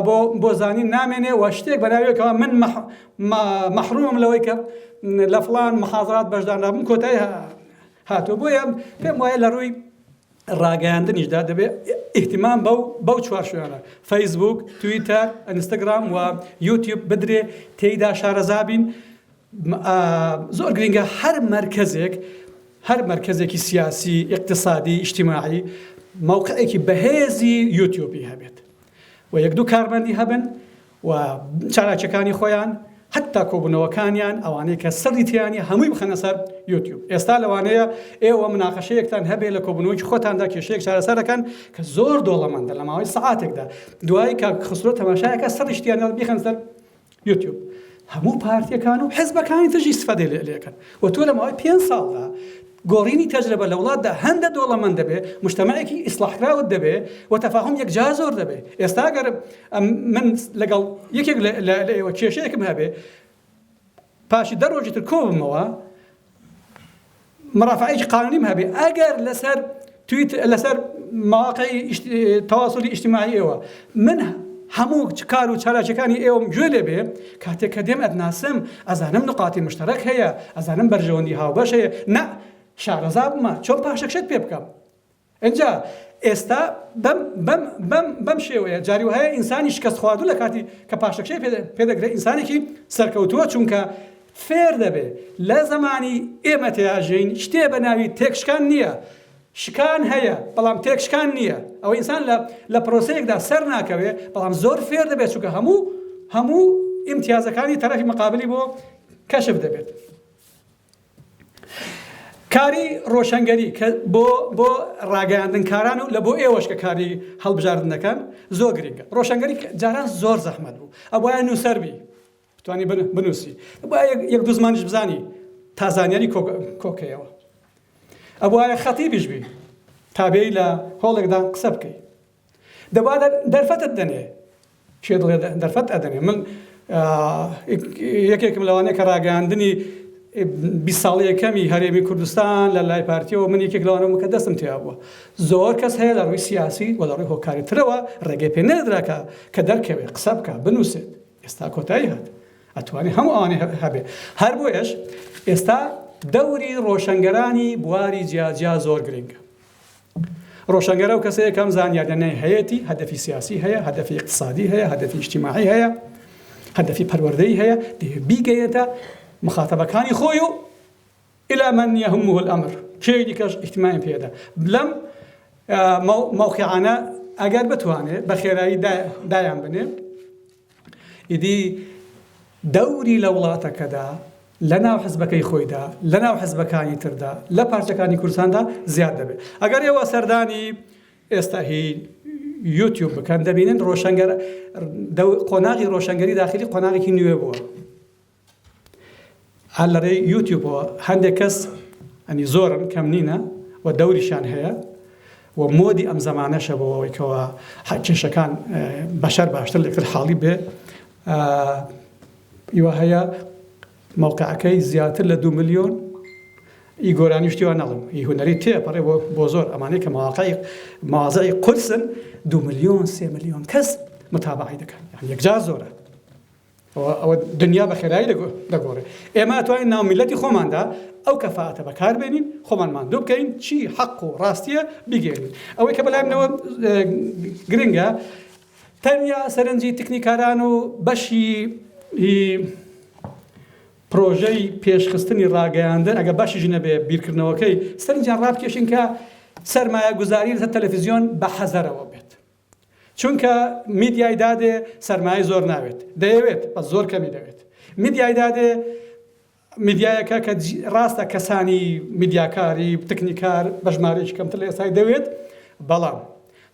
بۆ بۆ زانین نامێنێ و شتێک بە ناوێکەوە من مەحرومم لەوەی کە لە فڵان محازرات بەشدار نابم کۆتایی هاتووە بۆیە پێم وایە لە ڕووی ڕاگەیاندنیشدا دەبێت ئیهتیمام بەو بەو چوار شوێنە فەیسبوک تویتەر ئینستاگرام و یوتیوب بدرێ تێیدا شارەزابین زۆر گرنگە هەر مەرکەزێک هەر مەرکەزێکی سیاسی ئیقتسادی ئیجتیماعی مەوقعێکی بەهێزی یوتیوبی هەبێت و یەک دوو کارمەندی هەبن و چالاکیەکانی خۆیان حتا کۆبوونەوەکانیان ئەوانەی کە سەری تیانی هەمووی بخەنە سەر یوتیوب ئێستا لەوانەیە ئێوە مناقەشەیەکتان هەبێ لە کۆبوونەوەی خۆتاندا کێشەیەک چارەسەر دەکەن کە زۆر دۆڵەمەندە لە ماوەی سەعاتێکدا دوای کاک خسرۆ تەماشایەکە سەری شتیان بیخەن سەر یوتیوب هەموو پارتیەکان و حزبەکانی ترش ئیستفادەی لێ لێکەن و تۆ لە ماوەی پێنج ساڵدا گۆڕینی تەجربە لە وڵاتدا هەندە دۆڵەمەند دەبێ مجتەمەعێکی ئیسلاحکراوت دەبێ و تەفاهم یەکجار زۆر دەبێ ئێستا گەر من لەگەڵ یەکێک لە ئێوە کێشەیەکم هەبێ پاشی دە ڕۆژی تر کۆ بمەوە مڕافعەیەکی قانونیم هەبێ ئەگەر لەسەر تویت لەسەر مواقعی تەواصلی ئیجتماعی ئێوە من هەموو کار و چالاکیەکانی ئێوەم گوێ لێ بێ کاتێک کە دێم ئەتناسم ئەزانم نقاتی مشتەرەک هەیە ئەزانم بەرژەوەندی هاوبەش هەیە نا شارەزا بمە چۆن پاشەکشەت پێ بکەم ئینجا ئێستا بەم بەم بەم بەم شێوەیە جاری وهایە ئینسانی شکست خواردوو لە کاتی کە پاشەکشەی پێ دەگرێت ئینسانێکی سەرکەوتووە چونکە فێر دەبێ لە زەمانی ئێمە تێاژین شتێ بە ناوی تێکشکان نییە شکان هەیە بەڵام تێکشکان نییە ئەوە ئینسان لە لە پرۆسەیەکدا سەر ناکەوێ بەڵام زۆر فێر دەبێت چونکە هەموو هەموو ئیمتیازەکانی تەرەفی مقابلی بۆ کەشف دەبێت. کاری ڕۆشنگەری کە بۆ بۆ ڕاگەیاندنکاران و لە بۆ ئێوەش کە کاری هەڵبژاردن دەکەن زۆر گرنگە ڕۆشنگەری جاران زۆر زەحمەت بوو ئەبوایە نووسەر بی بتوانی بنووسی ئەبوایە یەک دوو زمانیش بزانی تا زانیاری کۆکەیەوە ئەبوایە خەتیبیش بی تا بێی لە هۆڵێکدا قسە بکەی دەبا دەرفەتت دەنێ کێ دڵێ دەرفەت ئەدەنێ من یەکێکم لەوانەیە کە ڕاگەیاندنی 20 ساڵی یەکەمی هەرێمی کوردستان لە لای پارتیەوە من یەکێک لەوانەم کە دەستم تیا بووە زۆر کەس هەیە لە ڕووی سیاسی و لە ڕووی هۆکاری ترەوە ڕێگەی پێ نەدرا کە کە دەرکەوێ قسە بکە بنووسێت ئێستا کۆتایی هات ئەتوانێ هەموو ئەوانەی هەبێ هەر بۆیەش ئێستا دەوری ڕۆشنگەرانی بواری جیاجیا زۆر گرنگە ڕۆشنگەر ئەو کەسەیە کە ئەم زانیاریانەی هەیەتی، هەدەفی سیاسی هەیە، هەدەفی ئیقتسادی هەیە، هەدەفی ئیجتیماعی هەیە، هەدەفی پەروەردەیی هەیە، دەیەوێت بیگەیەنێتە مخاتەبەکانی خۆی و إلى من يهمه الأمر کێی دیکەش ئیهتیمامی پێدا لەم مەوقعانە ئەگەر بتوانێت بە خێرایی دایان بنێ ئیدی دەوری لە وڵاتەکەدا، لە ناو حزبەکەی خۆیدا، لە ناو حزبەکانی تردا، لە پارچەکانی کوردستاندا زیاد دەبێت. ئەگەر ئێوە سەردانی ئێستا هی یوتیوب بکەن دەبینن ڕۆشنگەر قۆناغی ڕۆشنگەری داخلی قۆناغێکی نوێ بووە. هەر لە ڕێی یوتیوبەوە هەندێک کەس ئەنی زۆرن کەم نینە و دەوریشان هەیە و مۆدی ئەم زەمانەشە بۆ ئەوەی کەوا کێشەکان بەشەر باشتر لەکتر حاڵی بێ ئیوە هەیە مەوقعەکەی زیاتر لە دو ملیۆن ئی گۆرانی شتی وا نەڵم ئی هونەری تێپەڕێ بۆ بۆ زۆر ئەمانەی کە مواقعی مەوازعی قورسن دو ملیۆن سێ ملیۆن کەس متابعی دەکەن یعنی یەکجار زۆرە ئەوە دنیا بە خێرایی دەگۆڕێ. ئێمە ئەتوانین ناو میللەتی خۆماندا ئەو کەفائەتە بەکار بێنین، خۆمان ماندوو بکەین، چی حەق و ڕاستییە بیگەیەنین. ئەوەی کە بەلای منەوە گرنگە تەنیا سەرنجی تکنیکاران و بەشی پرۆژەی پێشخستنی ڕاگەیاندن ئەگە بەشیش نەبێ بیرکردنەوەکەی سەرنجیان ڕابکێشین کە سەرمایەگوزاری لەسەر تەلەفزیۆن بە حەزەرەوە بێت. چونکە میدیای دادێ سەرمایەی زۆر ناوێت، دەیەوێت بەس زۆر کەمی دەوێت. میدیای دادێ میدیایەکە کە ڕاستە کەسانی میدیاکاری تکنیکار بە ژمارەیەکی کەمتر لە ئێستای دەوێت، بەڵام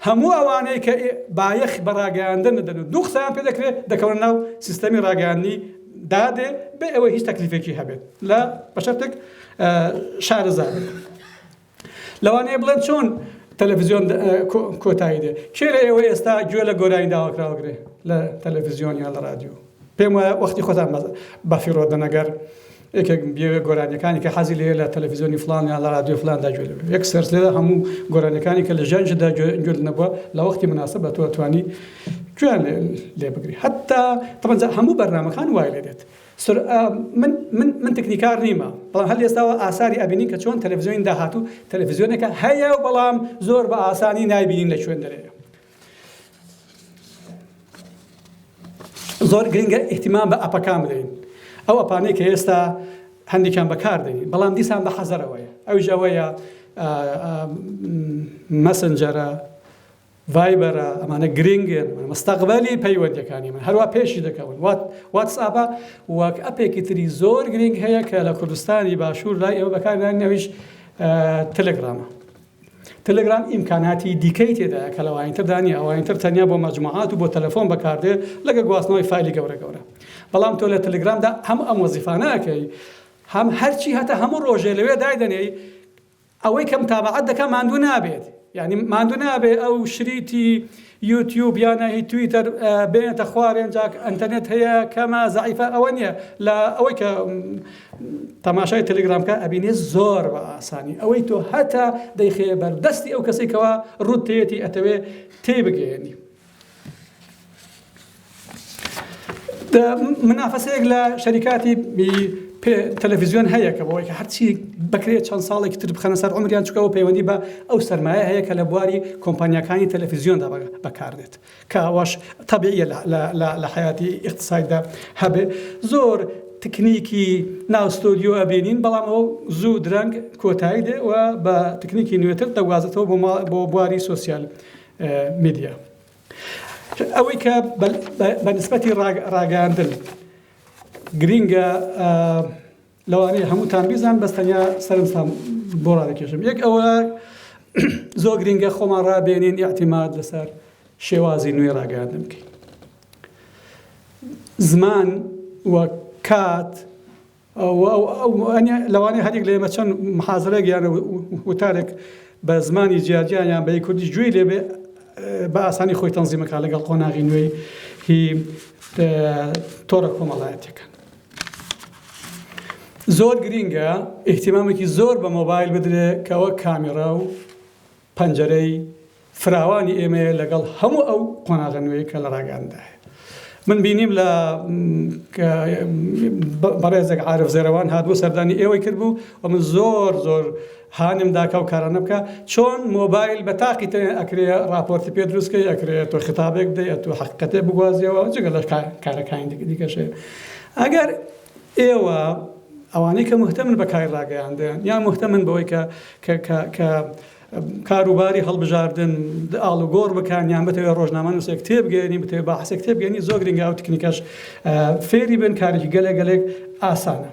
هەموو ئەوانەی کە بایەخ بە ڕاگەیاندن دەدەن و دوو قسەیان پێ دەکرێت دەکەونە ناو سیستەمی ڕاگەیاندنی. دادێ بێ ئەوەی هیچ تەکلیفێکی هەبێت لە بەشەرتێک شارەزا بێت. لەوانەیە بڵێن چۆن تەلەفزیۆن کۆتایی دێ؟ کێ لە ئێوە ئێستا گوێ لە گۆرانی داواکراوەگرێ لە تەلەفزیۆن یان لە رادیۆ؟ پێم وایە وەختی خۆتان بەفیڕۆ دەن ئەگەر یەکێک بێوێ گۆرانیەکانی کە حەزی لێ لە تەلەفزیۆنی فلان یان لە رادیۆ فلاندا گوێ لێ یەک search لێدا هەموو گۆرانیەکانی کە لە ژیانیشدا گوێ نەبووە لە وەختی مناسب بە تۆ توانی گوێیان لێ بگری حتا طبعا هەموو بەرنامەکان وای لێ دێت سر من من من تکنیکار نیمە بەڵام هەر ئێستاوە ئاساری ئەبینین کە چۆن تەلەفزیۆنی داهاتوو تەلەفزیۆنێکە هەیە و بەڵام زۆر بە ئاسانی نایبینین لە کوێن دەرەیە زۆر گرنگە ئیهتیمام بە ئەپەکان بدەین ئەو ئەپانەی کە ئێستا هەندێکیان بەکار دێنین بەڵام دیسان بە حەزەرەوەیە ئەویش ئەوەیە مەسنجەرە ڤایبەرە ئەمانە گرنگن مستەقبەلی پەیوەندیەکانی من هەروە پێشی دەکەون واتسئاپە وەک ئەپێکی تری زۆر گرنگ هەیە کە لە کوردستانی باشوور لای ئێوە بەکارنان ئەویش تەلەگرامە تەلەگرام ئیمکاناتی دیکەی تێدایە کە لەوانی تردا نییە ئەوانی تر تەنیا بۆ مەجموعات و بۆ تەلەفۆن بەکاردێ لەگە گواستنەوەی فایلی گەورە گەورە بەڵام تۆ لە تەلەگرامدا هەم ئەم وەزیفانە ئەکەی هەم هەرچی هەتە هەموو ڕۆژێ لەوێ دایدەنێی ئەوەی کە متابعەت دەکا ماندوو نابێت یعنی ماندوو نابێ ئەو شریتی یوتیوب یانە هی تویتەر بێنێتە خوارێن جا ئەنتەرنێت هەیە کەمە زەعیفە ئەوە نییە لە ئەوەی کە تەماشای تەلەگرام کە ئەبینێ زۆر بە ئاسانی ئەوەی تۆ هەتا دەیخەیە بەر دەستی ئەو کەسێک کەوا ڕوت تێتی ئەتەوێ تێی بگەیەنی منافەسەیەک لە شەریکاتی تەلەڤیزیۆن هەیە کە بۆی کە هەرچی بکرێت چەند ساڵێکی تر بخەنە سەر عمریان چکەوە پەیوەندی بە ئەو سەرمایە هەیە کە لە بواری کۆمپانیاکانی تەلەڤیزیۆندا بەکاردێت کە ئەوەش تەبیعیە لە حیاتی ئیقتساددا هەبێ زۆر تکنیکی ناو ستۆدیۆ ئەبینین بەڵام ئەو زوو درەنگ کۆتایی دێ و بە تکنیکی نوێتر دەگوازێتەوە بۆ بواری سۆسیال میدیا. ئەوەی کە بە نسبەتی ڕاگەیاندن گرینگە لەوانەیە هەمووتان بیزان بەس تەنیا سەرنجتان بۆ ڕادەکێشم یەک ئەوە زۆر گرینگە خۆمان ڕابێنین ئیعتیماد لەسەر شێوازی نوێی ڕاگەیاندن بکەین زمان و کات لەوانەیە هەریەک لە ئێمە چەند محازەرەیەک یان وتارێک بە زمانی جیاجیا یان بە کوردی گوێی لێبێ بە ئاسانی خۆی تەنزیمەکە لەگەڵ قۆناغی نوێی هی تۆڕە کۆمەڵایەتەکان زۆر گرینگە ئیهتیمامێکی زۆر بە مۆبایل بدرێ کەوە کامێرا و پەنجەرەی فراوانی ئێمەیە لەگەڵ هەموو ئەو قۆناغە نوێی کە لە ڕاگەیاندایە. من بینیم لە بەڕێزێک عارف زێرەوان هاتبوو سەردانی ئێوەی کردبوو و من زۆر زۆر هانم دا کە ئەو کارانە بکە چۆن مۆبایل بە تاقی تەنێ ئەکرێ ڕاپۆرتی پێ دروست کەی ئەکرێ تۆ خیتابێک بدەی ئەتوو حەقیقەتێ بگوازیەوە جگە لە کارەکانی دیکەش هەیە ئەگەر ئێوە ئەوانەی کە مهتەمن بە کاری ڕاگەیاندن یان مهتەمن بەوەی کە کە کە کە کاروباری هەڵبژاردن ئاڵوگۆڕ بکەن یان بتەوێت ڕۆژنامەنووسێک تێبگەیەنی بتەوێت باحسێک تێبگەیەنی زۆر گرنگە ئەو تکنیکەش فێری بن کارێکی گەلێک گەلێک ئاسانە.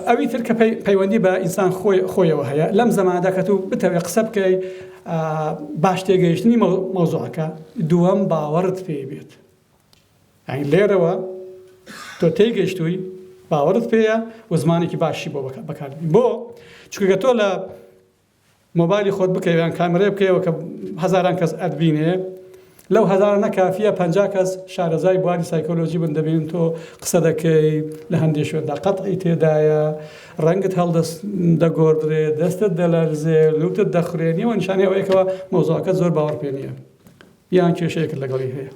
ئەوی تر کە پەیوەندی بە ئینسان خۆی خۆیەوە هەیە لەم زەمانەدا کە تو بتەوێت قسە بکەی باش تێگەیشتنی مەوزوعەکە دووەم باوەڕت پێی بێت یانی لێرەوە تۆ تێیگەیشتووی باوەڕت پێیە و زمانێکی باشی بۆ بەکار بۆ چونکە تۆ لە مۆبایلی خۆت بکەوە یان کامێرای بکەیەوە کە هەزاران کەس ئەتبینێ لەو هەزارانە کافیە 50 کەس شارەزای بواری سایکۆلۆژی بن دەبینن تۆ قسە دەکەی لە هەندێک شوێندا قەتعی تێدایە ڕەنگت هەڵدەست دەگۆڕدرێ دەستت دەلەرزێ لوتت دەخورێنیەوە نیشانەی ئەوەیەکەوە مەوزوعەکە زۆر باوەڕ پێ نییە یان کێشەیەکت لەگەڵی هەیە.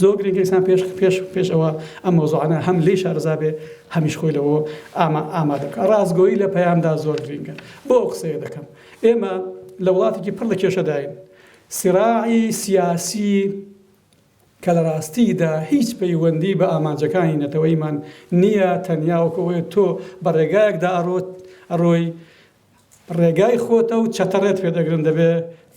زۆر گرنگە ئینسان پێش پێش پێش ئەوە ئەم مەوزوعانە هەم لێی شارەزا بێ هەمیش خۆی لەوە ئاما ئامادە بکا. ڕاستگۆیی لە پەیامدا زۆر گرنگە. بۆ ئەو قسەیە دەکەم. ئێمە لە وڵاتێکی پڕ لە کێشەداین. سیراعی سیاسی کە لە ڕاستیدا هیچ پەیوەندی بە ئامانجەکانی نەتەوەیمان نییە، تەنیا وەکو ئەوەیە تۆ بە ڕێگایەکدا ئەڕۆت ئەڕۆی ڕێگای خۆتە و چەتە ڕێت پێ دەگرن دەبێ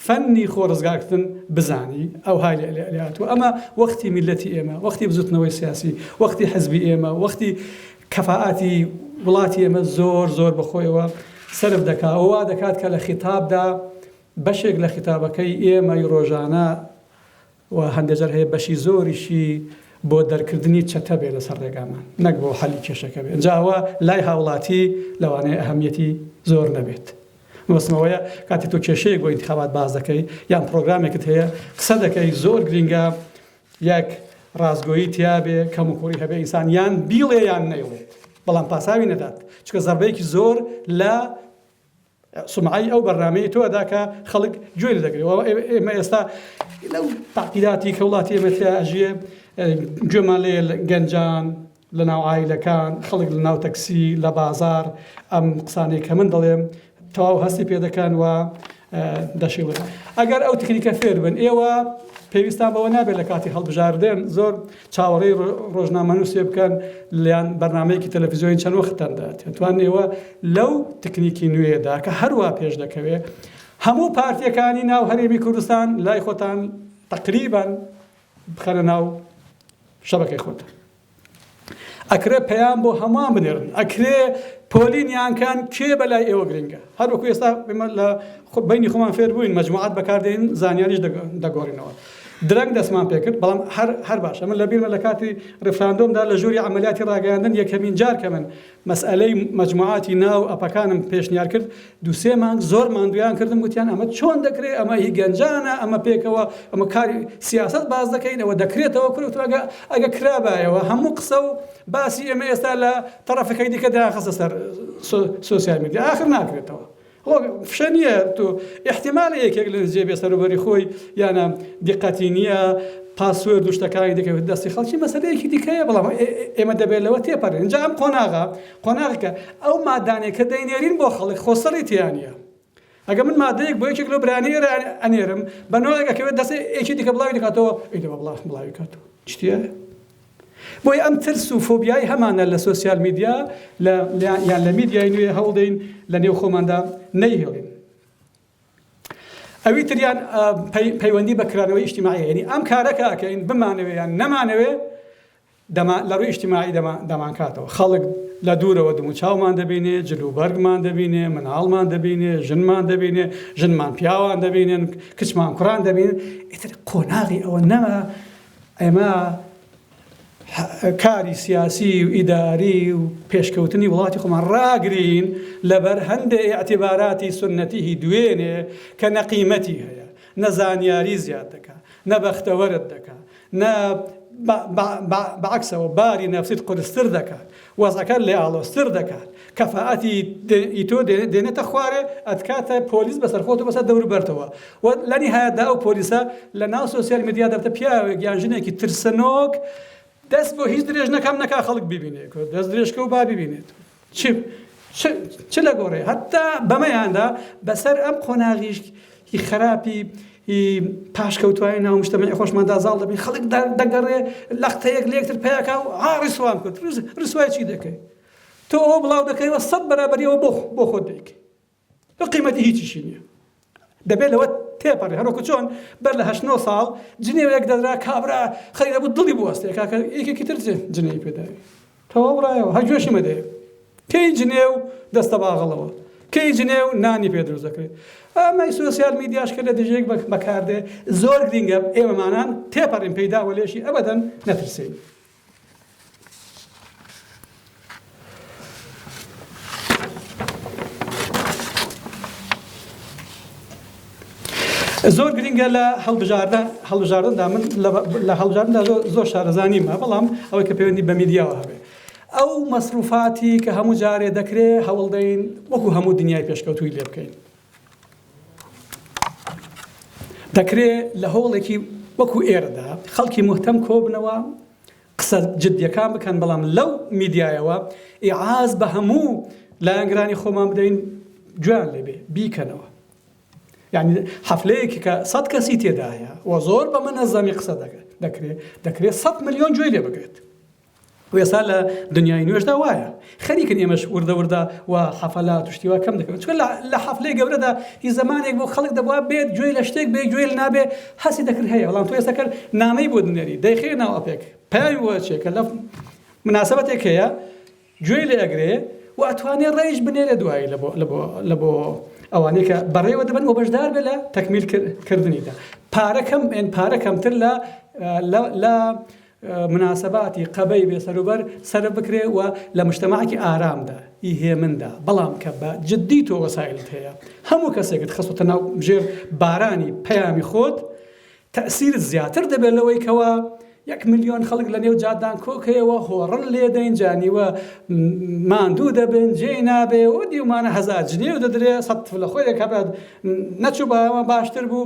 فەنی خۆ ڕزگارکردن بزانی ئەوهای لێ لێ هاتووە ئەمە وەختی میللەتی ئێمە وەختی بزوتنەوەی سیاسی وەختی حزبی ئێمە وەختی کەفائاتی وڵاتی ئێمە زۆر زۆر بەخۆیەوە سەرف دەکا و وا دەکات کە لە خیتابدا بەشێک لە خیتابەکەی ئێمەی ڕۆژانە. و هەندێ جار هەیە بەشی زۆریشی بۆ دەرکردنی چەتە بێ لەسەر ڕێگامان نەک بۆ حەلی کێشەکە بێ جا ئەوە لای هاوڵاتی لەوانەیە ئەهەمیەتی زۆر نەبێت مەبەستم ئەوەیە کاتێک تۆ کێشەیەک بۆ ئینتخابات باس دەکەی یان پرۆگرامێکت هەیە قسە دەکەی زۆر گرینگە یەک ڕاستگۆیی تیابێ کەم و کوڕی هەبێ ئینسان یان بیڵێ یان نەیڵێت بەڵام پاساوی نەدات چونکە زەربەیەکی زۆر لە سومعەی ئەو بەرنامەی تۆ ئەدا کە خەڵک گوێی لێ دەگرێ ئێمە ئێستا لەو تەعقیداتی کە وڵاتی ئێمە تیا ئەژیێ گوێمان لێ گەنجان لە ناو عایلەکان خەڵک لە ناو تەکسی لە بازار ئەم قسانەی کە من دەڵێم تەواو هەستی پێ دەکەن و دەشیڵێن ئەگەر ئەو تکنیکە فێر بن ئێوە پێویستان بەوە نابێت لە کاتی هەڵبژاردن زۆر چاوەڕێی ڕۆژنامەنووسێ بکەن لیان بەرنامەیەکی تەلەفزیۆنی چەند وەختتان دەداتێ توان ئێوە لەو تکنیکی نوێیەدا کە هەروا پێش دەکەوێ هەموو پارتیەکانی ناو هەرێمی کوردستان لای خۆتان تقریبا بخەنە ناو شەبەکەی خۆتان ئەکرێ پەیام بۆ هەمووان بنێرن ئەکرێ پۆلینیان کەن کێ بەلای ئێوە گرنگە هەر وەکو ئێستا ئێمە لە بینی خۆمان فێر بووین مەجموعات بەکاردێن زانیاریش دەگۆڕینەوە درەنگ دەستمان پێکرد بەڵام هەر هەر باشە من لەبیرمە لە کاتی ڕیفراندۆمدا لە ژووری عملیاتی ڕاگەیاندن یەکەمین جار کە من مەسئەلەی مەجموعاتی ناو ئەپەکانم پێشنیار کرد دوو سێ مانگ زۆر ماندوویان کردم گوتیان ئەمە چۆن دەکرێت ئەمە هی گەنجانە ئەمە پێکەوە ئەمە کاری سیاسەت باز دەکەین ئەوە دەکرێتەوە کورە ئەگە ئەگە کرابایەوە هەموو قسە و باسی ئێمە ئێستا لە تەڕەفەکەی دیکە دایانخستە سەر social media ئاخر ناکرێتەوە خۆ فشە نییە تۆ ئیحتیمالە یەکێک لە جێ بێ سەروبەری خۆی یانە دیقەتی نییە password و شتەکانی دەکەوێت دەستی خەڵکی مەسەلەیەکی دیکەیە بەڵام ئێمە دەبێت لەوە تێپەڕین جا ئەم قۆناغە قۆناغەکە ئەو مادانەی کە دەینێرین بۆ خەڵک خۆسەڕی تیا نییە ئەگە من مادەیەک بۆ یەکێک لەو برانی ئێرە ئەنێرم بە نۆیەک ئەکەوێت دەستی یەکی دیکە بڵاوی دەکاتەوە ئەی دەبا بڵاوی کاتەوە چتیە بۆیە ئەم ترس و فۆبیای هەمانە لە social media لە یان لە میدیای نوێ هەوڵدەین لە نێو خۆماندا نەیهێڵین. ئەوی تریان پەیوەندی بە کرانەوەی ئیجتیماعی یعنی ئەم کارە کە ئەکەین بمانەوێ یان نەمانەوێ لە ڕووی ئیجتیماعی دەمانکاتەوە خەڵک لە دوورەوە دموچاومان دەبینێ جل و بەرگمان دەبینێ مناڵمان دەبینێ ژنمان دەبینێ ژنمان پیاوان دەبینن کچمان کوڕان دەبینن ئیتر قۆناغی ئەوە نەما ئێمە کاری سیاسی و ئیداری و پێشکەوتنی وڵاتی خۆمان ڕاگرین لەبەر هەندێ ئیعتیباراتی سوننەتیی دوێنێ کە نە قیمەتی هەیە، نە زانیاری زیاد دەکا، نە بەختەوەرت دەکا، نە بە عەکسەوە باری نەفسیت قورستر دەکات، وەزعەکەت لێ ئاڵۆزتر دەکات، کەفائەتی ی تۆ دێنێتە خوارێ ئەتکاتە پۆلیس بەسەر خۆت و بەسەر دەوروبەرتەوە و لە نیهایەتدا ئەو پۆلیسە لە ناو social media دەبتە پیاوێک یان ژنێکی ترسنۆک دەست بۆ هیچ درێژ نەکەم نەکا خەڵک ببینێ دەست درێژکە و با ببینێت چ چ لە گۆڕێ هەتا بەمەیاندا بەسەر ئەم قۆناغیش هی خراپی پاشکەوتوانی ناو مجتەمەعی خۆشماندا زاڵ دەبین خەڵک دەگەڕێ لەختەیەک لە یەکتر پیاکا و ها ڕیسوام کرد ڕیسوای چی دەکەی تۆ ئەوە بڵاو دەکەیەوە سەد بەرابەری ئەوە بۆ بۆ خۆت دەیکەی تۆ قیمەتی هیچیشی نییە دەبێت لەوە تێپەڕێ هەروەکو چۆن بەر لە هەشت نۆ ساڵ جنێوێک دەدرا کابرا خەریک دەبوو دڵی بوەستێ کاکە یەکێکی تر جنێوی پێداوی تەواو بڕایەوە هەر گوێشی مەدەیە کەی جنێو دەستە باغەڵەوە کەی جنێو نانی پێ دروست دەکرێت ئەمەی social media ش کە لە دژێک بەکاردێ زۆر گرینگە ئێمەمانان تێپەڕین پێیدا وە لێشی ئەبەدەن نەترسین زۆر گرنگە لە هەڵبژاردە هەڵبژاردندا من لە هەڵبژاردندا زۆر شارەزا نیمە بەڵام ئەوەی کە پەیوەندی بە میدیاوە هەبێ ئەو مەسروفاتی کە هەموو جارێ دەکرێ هەوڵدەین وەکو هەموو دنیای پێشکەوتووی لێ بکەین دەکرێ لە هۆڵێکی وەکو ئێرەدا خەڵکی مهتەم کۆبنەوە قسە جدیەکان بکەن بەڵام لەو میدیایەوە ئیعاز بە هەموو لایەنگرانی خۆمان بدەین گوێیان لێبێ بیکەنەوە یعنی حەفلەیەکی کە سەد کەسی تێدایە و زۆر بە منەزەمی قسە دەکرێت دەکرێت سەد ملیۆن گوێی لێ بگرێت و ئێستا لە دنیای نوێشدا وایە خەریکن ئێمەش وردە وردە و حەفەلات و شتی وا کەم دەکەن چونکە لە حەفلەی گەورەدا هی زەمانێک بۆ خەڵک دەبوا بێت گوێی لە شتێک بێ گوێی لە نابێ هەستی دەکرد هەیە بەڵام تۆ ئێستا کە نامەی بۆ دنێری دەیخەیە ناو ئەپێک پەیامی بۆ ئەچێ کە لە مناسبەتێک هەیە گوێی لێ ئەگرێ و ئەتوانێ ڕێیش بنێرێ دوایی لە بۆ لە بۆ لە بۆ ئەوانەی کە بەڕێوە دەبن و بەشدار بێ لە تەکمیل کردنیدا. پارە کەم پارە کەمتر لە لە مناسباتی قەبەی بێسەروبەر سەرف بکرێ و لە مجتەماعێکی ئارامدا ی هێمندا، بەڵام کە بە جدی تۆ وەسائیلت هەیە هەموو کەسێکت خستۆتە ناو ژێر بارانی پەیامی خۆت تەئسیرت زیاتر دەبێت لەوەی کەوا یەک ملیۆن خەڵک لە نێو جادان کۆکەیەوە هۆڕن لێدەین جانیوە ماندوو دەبن جێی نابێ و دیومانە هەزار جنێو دەدرێ سەد لە خۆیەک هەبێت نەچوو باشتر بوو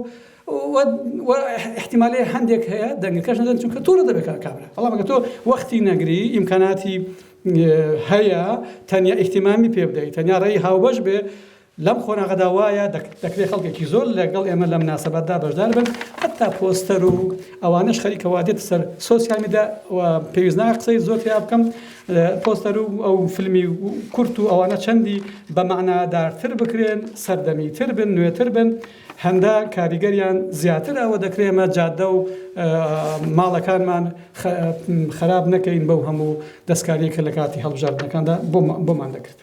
و ئیحتیمالی هەندێک هەیە دەنگەکەش نەدەن چونکە توڕە دەبێت کابرا بەڵام ئەگەر تۆ وەختی نەگری ئیمکاناتی هەیە تەنیا ئیهتیمامی پێ بدەیت تەنیا ڕێی هاوبەش بێ لەم قۆناغەدا وایە دەکرێت خەڵکێکی زۆر لەگەڵ ئێمە لە مناسبەتدا بەشدار بن حتا پۆستەر و ئەوانەش خەریکە وا دێتە سەر سۆسیال میدیا و پێویست ناکات قسەی زۆر تیا بکەم پۆستەر و ئەو فیلمی کورت و ئەوانە چەندی بە مەعنادارتر بکرێن سەردەمیتر بن نوێتر بن هەندە کاریگەریان زیاترە و دەکرێ ئێمە جادە و ماڵەکانمان خراپ نەکەین بەو هەموو دەستکاریە کە لە کاتی هەڵبژاردنەکاندا بۆمان دەکرد.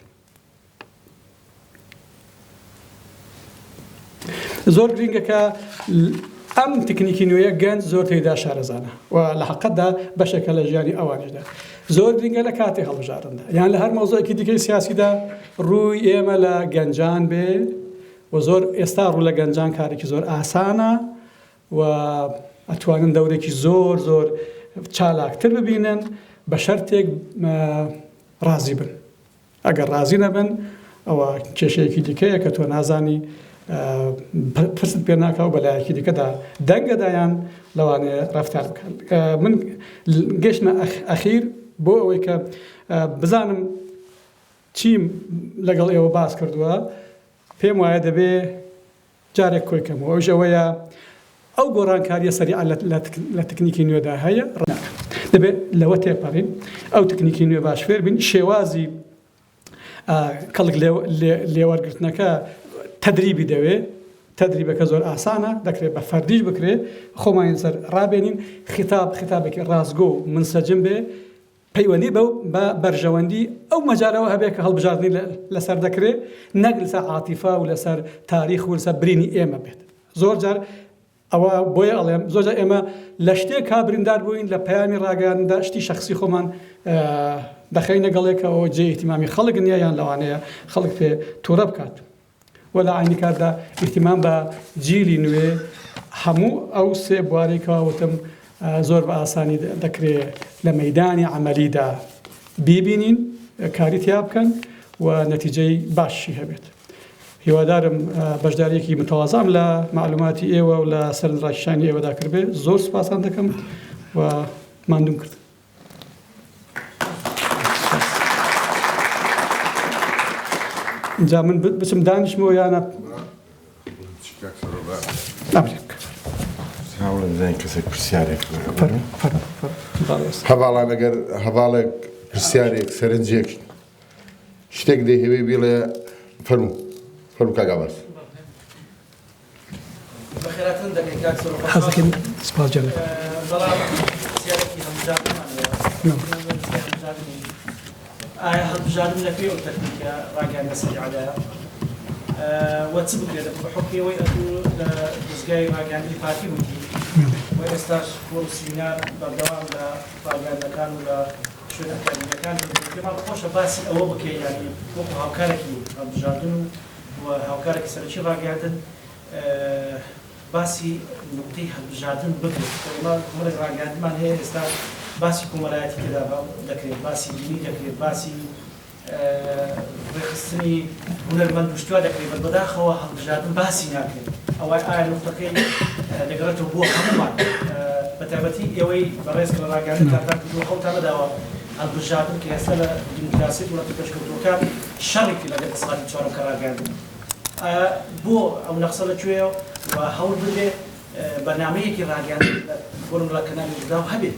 زۆر گرینگە کە ئەم تکنیکی نوێیە گەنج زۆر تێدا شارەزانە و لە حقەتدا بەشێکە لە ژیانی ئەوانیشدا زۆر گرینگە لە کاتی هەڵبژاردندا یان لە هەر مەوزوعێکی دیکەی سیاسیدا ڕووی ئێمە لە گەنجان بێ و زۆر ئێستا ڕوو لە گەنجان کارێکی زۆر ئاسانە و ئەتوانن دەورێکی زۆر زۆر چالاکتر ببینن بە شەرتێک ڕازی بن ئەگەر ڕازی نەبن ئەوە کێشەیەکی دیکەیە کە تۆ نازانی پرست پێ ناکە و بەلایەکی دیکەدا دەنگەدایان لەوانەیە ڕفتار بکەن من گەشتمە ئەخیر بۆ ئەوەی کە بزانم چیم لەگەڵ ئێوە باس کردووە پێم وایە دەبێ جارێک کۆی کەمەوە ئەویش ئەوەیە ئەو گۆڕانکاریە سەریعە لە تکنیکی نوێدا هەیە ڕناکەن دەبێت لەوە تێپەڕین ئەو تکنیکی نوێ باش فێر بین شێوازی کەڵک لێوەرگرتنەکە تەدریبی دەوێ تەدریبەکە زۆر ئاسانە دەکرێت بە فەردیش بکرێت خۆمانی سەر ڕابێنین خیتاب خیتابێکی ڕاستگۆ و منسەجم بێ پەیوەندی بەو بە بەرژەوەندی ئەو مەجالەوە هەبێ کە هەڵبژاردنی لەسەر دەکرێ نەک لەسەر عاتیفە و لەسەر تاریخ و لەسەر برینی ئێمە بێت. زۆر جار ئەوە بۆیە ئەڵێم زۆر جار ئێمە لە شتێکا بریندار بووین لە پەیامی ڕاگەیاندندا شتی شەخسی خۆمان دەخەینە گەڵێ کە ئەوە جێی ئیهتیمامی خەڵک نییە یان لەوانەیە خەڵک پێ تووڕە بکات. و لە عەینی کاتدا ئیهتیمام بە جیلی نوێ هەموو ئەو سێ بوارەی کەوا وتم زۆر بە ئاسانی دەکرێ لە مەیدانی عەمەلیدا بیبینین کاری تیا بکەن و نەتیجەی باشی هەبێت. هیوادارم بەشداریەکی متەوازام لە معلوماتی ئێوە و لە سەرنجڕاکیشانی ئێوەدا کردبێ زۆر سوپاستان دەکەم و ماندووم کردن. جا من بچم دانیشمەوە یانە کەسێک پرسیارێک هەواڵان ئەگەر هەواڵێک پرسیارێک سەرنجێک شتێک دەیهەوێ بیڵێ فەرموو فەرموو کاک عەباس. بەخێراتن دەکەین کاک سەرۆک. حەزەکەین سپاس گیان. بەڵام پرسیارێکی هەڵبژاردنمان هەیە. ئایا هەڵبژاردن لە کوێ ئەو تەکنیکە ڕاگەیاندنە سەریعەدایە؟ وە چ بکرێت بە حوکمی ئەوەی ئەتوو لە دەزگای ڕاگەیاندنی پارتی بوویتی و ئێستاش کۆڕ و سیمینار بەردەوام لە ڕاگەیاندنەکان و لە شوێنە ئەکادیمیەکان دەکەی پێمان خۆشە باسی ئەوە بکەی یانی وەکو هاوکارێکی هەڵبژاردن و و هاوکارێکی سەرەکی ڕاگەیاندن باسی نوقتەی هەڵبژاردن بکرێت خۆ ئێمە کۆمەڵێک ڕاگەیاندنمان هەیە ئێستا باسی کۆمەلایەتی تێدا دەکرێت باسی دینی دەکرێت باسی ڕێکخستنی هونەرمەند و شتوا دەکرێت بەس بەداخەوە هەڵبژاردن باسی ناکرێت ئەوە ئایا نوقتەکەی دەگەڕێتەوە بۆ هەموومان بە تایبەتی ئێوەی بەڕێز کە لە ڕاگەیاندن کارتان کردووە هەوڵتان نەداوە هەڵبژاردن کە ئێستا لە دیموکراسیەت وڵاتە پێشکەوتووەکان شەڕی کرد لەگەڵ دەسەڵاتی چوارەم کە ڕاگەیاندن ئایا بۆ ئەو نەقسە لە کوێیە و هەوڵ بدرێ بەرنامەیەکی ڕاگەیاندن بۆ نمونە لە کەنالی ڕووداو هەبێت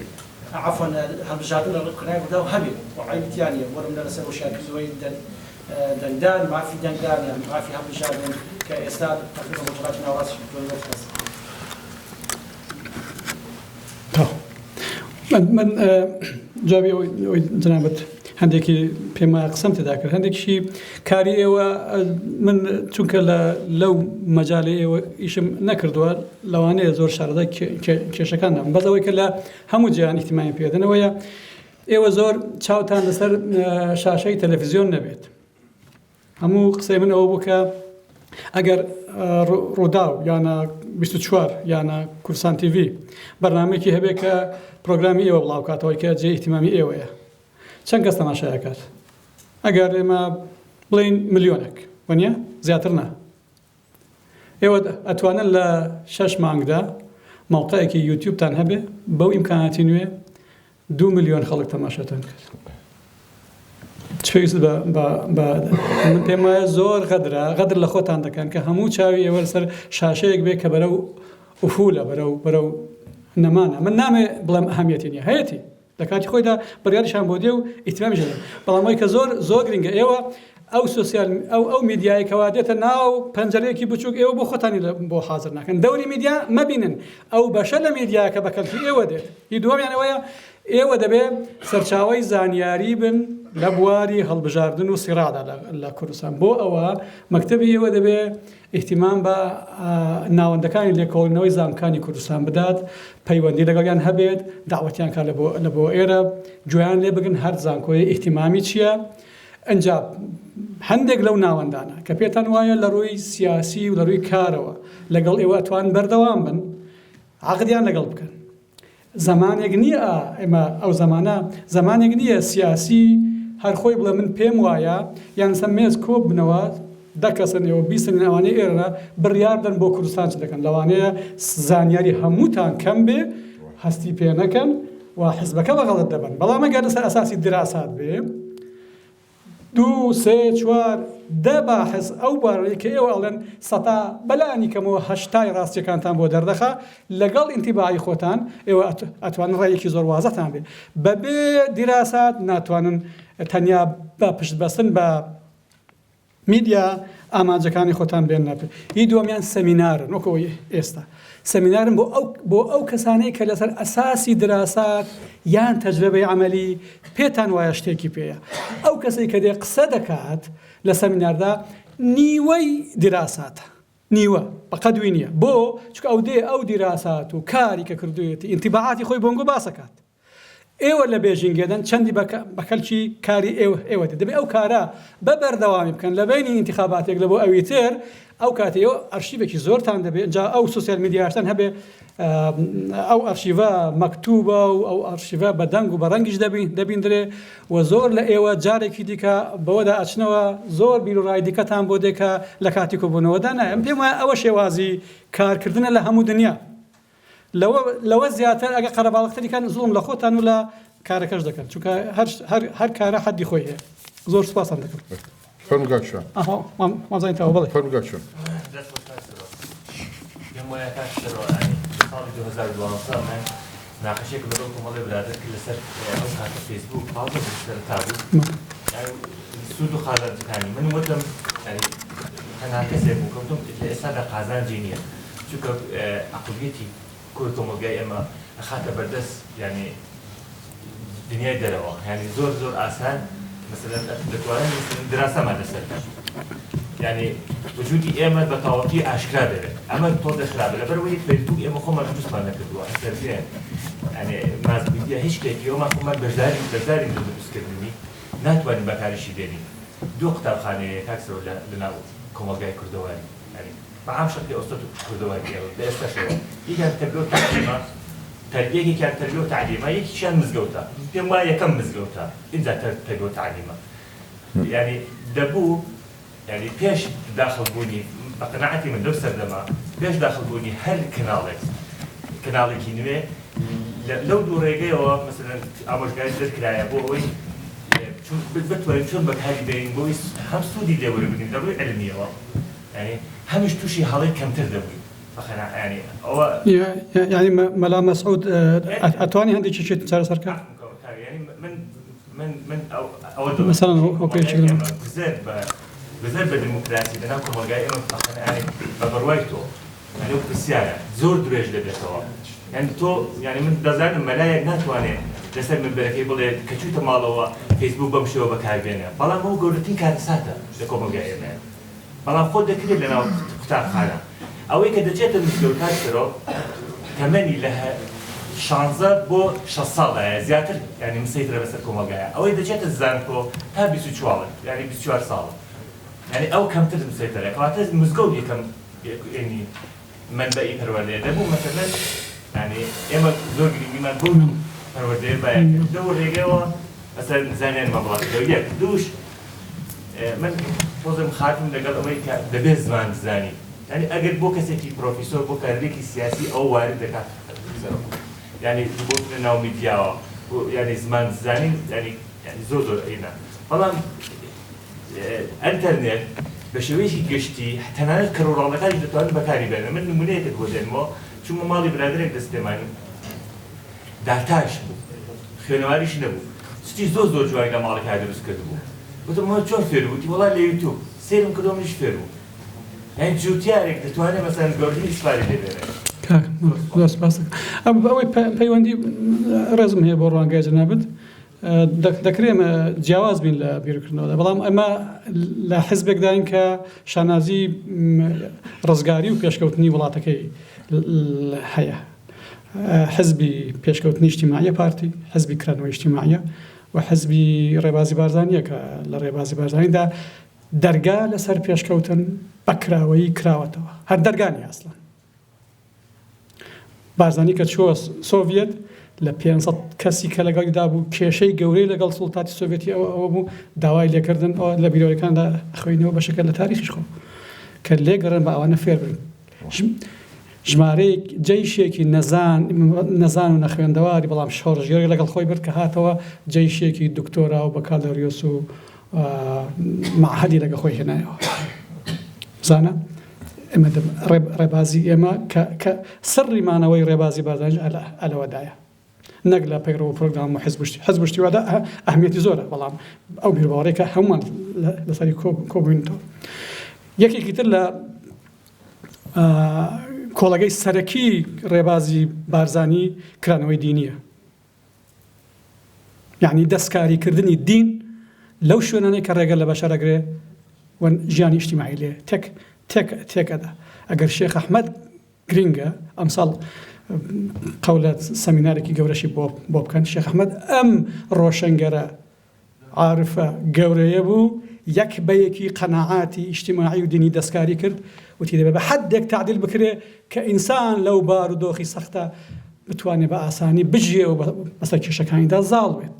عەفوەن هەڵبژاردن لە کەنالی ڕووداو هەبێت و عەیبی تیا نییە بۆ نمونە لەسەر هۆشیارکردنەوەی دەنگدان مافی دەنگدان یان مافی هەڵبژاردن کە ئێستا تەقریبەن ڕۆژهەڵاتی ناوەڕاستیش بتوانێت وەک من جوابی ئەوەی جنابت. هەندێکی پێم وایە قسەم تێدا کرد هەندێکیشی کاری ئێوە من چونکە لە لەو مەجالی ئێوە ئیشم نەکردووە لەوانەیە زۆر شارەزای کێشەکان نەبم بەس ئەوەی کە لە هەموو جیهان ئیهتیمامی پێدەنەوەیە ئێوە زۆر چاوتان لەسەر شاشەی تەلەفزیۆن نەبێت هەموو قسەی من ئەوە بوو کە ئەگەر ڕووداو یانە 24 یانە کوردستان تیڤی بەرنمەیەکی هەبێ کە پرۆگرامی ئێوە بڵاوکاتەوەی کە جێ ئیهتیمامی ئێوەیە چەند کەس تەماشایەکات ئەگەر ئێمە بڵین ملیۆنێک وەنیە زیاتر نا ئێوە ئەتوانن لە شەش مانگدا مەوقعێکی یوتیوبتان هەبێ بەو ئیمکاناتی نوێ دوو ملیۆن خەڵک تەماشاتان کرد چ پێویست بە بە بە من پێم وایە زۆر غەدرە غەدر لە خۆتان دەکەن کە هەموو چاوی ئێوە لەسەر شاشەیەک بێ کە بەرەو ئوفولە بەرەو بەرەو نەمانە من نامێ بڵێم ئەهمیەتی نییە هەیەتی لە کاتی خۆیدا بڕیاریشان بۆ دێ و ئیهتیمامیش دەدەن بەڵام ئەوەی کە زۆر زۆر گرنگە ئێوە ئەو سۆسیال ئەو ئەو میدیای کەوا دێتە ناو پەنجەرەیەکی بچووک ئێوە بۆ خۆتانی بۆ حازر ناکەن دەوری میدیا مەبینن ئەو بەشە لە میدیا کە بە کەڵکی ئێوە دێت هی دووەمیان ئەوەیە ئێوە دەبێ سەرچاوەی زانیاری بن لە بواری هەڵبژاردن و سیڕادا لە کوردستان بۆ ئەوە مەکتەبی ئێوە دەبێ ئیهتیمام بە ناوەندەکانی لێکۆڵینەوەی زانکانی کوردستان بدات، پەیوەندی لەگەڵیان هەبێت، دەعوەتیان کا لە بۆ ئێرە، گوێیان لێ بگرن هەر زانکۆیە ئیهتیمامی چییە، ئنجا هەندێک لەو ناوەندانە کە پێتان وایە لە ڕووی سیاسی و لە ڕووی کارەوە لەگەڵ ئێوە ئەتوان بەردەوام بن، عەقدیان لەگەڵ بکەن. زەمانێک نییە ئێمە ئەو زەمانە زەمانێک نییە سیاسی هەر خۆی بڵێ من پێم وایە یان لەسەر مێز کۆ بنەوە دە کەسن ئێوە بیستن ئەوانەی ئێرە بڕیار بدەن بۆ کوردستان چ دەکەن لەوانەیە زانیاری هەمووتان کەم بێ هەستی پێ نەکەن و حزبەکە بە غەڵەت دەبەن بەڵام ئەگەر لەسەر ئەساسی دراسات بێ دوو، سێ، چوار، دە باحس ئەو بارەی کە ئێوە ئەڵێن سەتا بەلانی کەمەوە هەشتای ڕاستیەکانتان بۆ دەردەخا لەگەڵ ئینتیباعی خۆتان ئێوە ئەتوانن ڕەیەکی زۆر وازحتان بێ بەبێ دیراسات ناتوانن تەنیا بە پشت بەستن بە میدیا ئامانجەکانی خۆتان بێننە پێ. ی دووەمیان سەمینارن وەکو ئەوەی ئێستا سەمینارن بۆ ئەو بۆ ئەو کەسانەی کە لەسەر ئەساسی دراسات یان تەجرەبەی عەمەلی پێتان وایە شتێکی پێیە. ئەو کەسەی کە دێ قسە دەکات لە سەمیناردا نیوەی دیراساتە نیوە بە قەدوی نییە بۆ؟ چونکە ئەو دێ ئەو دیراسات و کاری کە کردوویەتی ئینتیباعاتی خۆی بۆنگۆ باسەکات. ئێوە لە بێژینگێدەن چەندی بە کەلکی کاری ئێوە دێت دەبێ ئەو کارە بە بەردەوامی بکەن لە بەینی ئینتیخاباتێک لە بۆ ئەوی تر ئەو کاتی ئێوە ئەرشیڤێکی زۆرتان دەبێ جا ئەو سوسیال میدیاشتان هەبێ ئەو ئەرشیڤە مەکتوبە و ئەو ئەرشیڤە بە دەنگ و بە ڕەنگیش دەبیندرێ و زۆر لە ئێوە جارێکی دیکە بەوەدا ئەچنەوە زۆر بیروڕای دیکەتان بۆ دێ کە لە کاتی کۆبوونەوەدا نایە پێم وایە ئەوە شێوازی کارکردنە لە هەموو دنیا لەوە لەوە زیاتر ئەگەر قەرەباڵغتری کەن زوڵم لە خۆتان و لە کارەکەش دەکەن چونکە هەر هەر هەر کارە حەدی خۆی هەیە زۆر سوپاستان دەکەم. فەرموو کاک شوان. ئەها وام وامزانی تەواو بەڵێ. فەرموو کاک شوان. دەست خۆش کاک سەرۆک. پێم وایە کاک سەرۆک یانی لە ساڵی 2012 من مناقەشەیەکم لەگەڵ کۆمەڵێ برادەر کرد لەسەر ئەو کاتە فەیسبووک تازە بوو سەرەتا بوو یانی سوود و قازانجەکانی من وتم یانی تەنها کەسێک بوو کە وتم لە ئێستادا قازانجی نییە چونکە عەقڵیەتی کۆی کۆمەڵگای ئێمە ئەخاتە بەردەست یانی دنیای دەرەوە یانی زۆر زۆر ئاسان مەسەلەن دەتوانن مەسەلەن دراسەمان لەسەر بکەن یانی وجودی ئێمە بە تەواوەتی ئاشکرا دەبێت ئەمە تۆزێ خراپە لەبەرئەوەی فەیسبوک ئێمە خۆمان دروستمان نەکردووە ئینتەرنێت یانی ماس میدیا هیچ شتێکی ئەومان خۆمان بەشداری بەشداری لە دروستکردنی ناتوانین بەکاریشی بێنین دوو قوتابخانەیە کاک سەرۆ لە ناو کۆمەڵگای کوردەواری یانی بە عام شەرقی ئەوسەت و کوردەواری ئێوە لە ئێستاشەوە یەکیان تەربیە و تەعلیمە تەربیە یەکێکیان تەربیە و تەعلیمە یەکیشیان مزگەوتە پێم وایە یەکەم مزگەوتە ئینجا تەربیە و تەعلیمە یانی دەبوو یانی پێش داخڵ بوونی بە قەناعەتی من لەو سەردەمە پێش داخڵ بوونی هەر کەناڵێک کەناڵێکی نوێ لەو دوو ڕێگەیەوە مەسەلەن ئامۆژگاری دەرکرایە بۆ ئەوەی بتوانین چۆن بەکاری بێنین بۆ ئەوەی هەم سوودی لێ وەربگرین لە ڕووی عیلمییەوە یانی هەمیش تووشی هەڵەی کەمتر دەبووین بەخەنا یانی ئەوە یانی مەلا مەسعود ئەتوانی هەندێکی شت چارەسەر کە یانی من من من ئەوە دەڵێم مەسەلەن هۆکەیەکی ئێمە گوزەر بە گوزەر بە دیموکراسی لەناو کۆمەڵگای ئێمە بەخەنا یانی بە بڕوای تۆ یانی ئەو پرسیارە زۆر درێژ دەبێتەوە یانی تۆ یانی من دەزانم مەلایەک ناتوانێ. لەسەر منبەرەکەی بڵێ کە چوویتە ماڵەوە فەیسبووک بەم شێوە بەکار بێنە بەڵام ئەوە گەورەترین کارەساتە لە کۆمەڵگای ئێمەیە بەڵام خۆ دەکرێت لەناو قوتابخانە ئەوەی کە دەچێتە مزگەوت کاک سەرۆک تەمەنی لە شانزە بۆ شەست ساڵدایە زیاتر یانی مسەیترە بەسەر کۆمەڵگایە ئەوەی دەچێتە زانکۆ تا 24 یانی 24 ساڵە یانی ئەو کەمتر مسەیتەرە کەواتە مزگەوت یەکەم یانی مەنبەئی پەروەردەیە دەبوو مەسەلەن یانی ئێمە زۆر گرنگیمان بەو پەروەردەیە بایە کرد لەو ڕێگەوە مەسەلەن زانیاریمان بڵاو یەک دووش من تۆزێ مخالفم لەگەڵ ئەوەی کە دەبێت زمان بزانی یانی ئەگەر بۆ کەسێکی پرۆفیسۆر بۆ کادرێکی سیاسی ئەوە وارد دەکات یانی بۆ لە ناو میدیاوە یانی زمان زانین یانی زۆر زۆر ئینا بەڵام ئەنتەرنێت بە شێوەیەکی گشتی تەنانەت کەڕ و ڕاڵەکانیش دەتوانن بەکاری بێنن من نمونەیەکت بۆ دێنمەوە چوومە ماڵی برادەرێک لە سلێمانی داتاش بوو خوێنەواریش نەبوو شتی زۆر زۆر جوانی لە ماڵەکەیا دروست کردبوو وتم ئەمە چۆن فێر بووی وتی وەڵا لە یوتیوب سەیرم کردەوە منیش فێر بووم یانی جوتیارێک دەتوانێت مەسەلەن گەورەترین ئیسفادەی لێ بێنێت. کاک زۆر سپاس دەکەم. ئەوەی پەیوەندی ڕێزم هەیە بۆ ڕوانگای جەنابت دەکرێ ئێمە جیاواز بین لە بیرکردنەوەدا بەڵام ئەمە لە حزبێکداین کە شانازی ڕزگاری و پێشکەوتنی وڵاتەکەی هەیە حزبی پێشکەوتنی ئیجتیماعیە پارتی، حزبی کرانەوەی ئیجتیماعیە و حزبی ڕێبازی بارزانیە کە لە ڕێبازی بارزانیدا دەرگا لەسەر پێشکەوتن بە کراوەیی کراوەتەوە هەر دەرگا نیە ئەسڵەن. بارزانی کە چووە سۆڤیەت لە 500 کەسی کە لەگەڵیدا بوو کێشەی گەورەی لەگەڵ سوڵتاتی سۆڤێتی ئەوە ئەوە بوو داوای لێکردن ئەوە لە بیرۆریەکاندا خوێنەوە بەشەکە لە تاریخیش خۆ کە لێگەڕێن بە ئەوانە فێر بن ژمارەیەک جەیشێکی نەزان نەزان و نەخوێندەواری بەڵام شۆڕشگێڕی لەگەڵ خۆی برد کە هاتەوە جەیشێکی دکتۆرا و بەکالۆریۆس و مەعهەدی لەگە خۆی هێنایەوە. بزانە ئێمە ڕێبازی ئێمە کە کە سڕی مانەوەی ڕێبازی بارزانیش ئەلەوەدایە. نەک لە پەیڕەو و پرۆگرام و حزب و شتی حزب و شتی وادا ئەهمیەتی زۆرە بەڵام ئەو بیروباوەڕەی کە هەموومان لەسەری کۆبووینەتەوە یەکێکی تر لە کۆڵەگەی سەرەکی ڕێبازی بارزانی کرانەوەی دینیە یعنی دەستکاریکردنی دین لەو شوێنانەی کە ڕێگە لە بەشەر ئەگرێ و ژیانی ئیجتیماعی لێ تێک تێک تێک ئەدا ئەگەر شێخ ئەحمەد گرینگە ئەمساڵ قەولە سەمینارێکی گەورەشی بۆ بۆ بکەن شێخ ئەحمەد ئەم ڕۆشنگەرە عارفە گەورەیە بوو یەک بە یەکی قەناعاتی ئیجتیماعی و دینی دەستکاری کرد وتی دەبێ بە حەدێک تەعدیل بکرێ کە ئینسان لەو بارودۆخی سەختە بتوانێ بە ئاسانی بژیێ و بەسەر کێشەکانیدا زاڵ بێت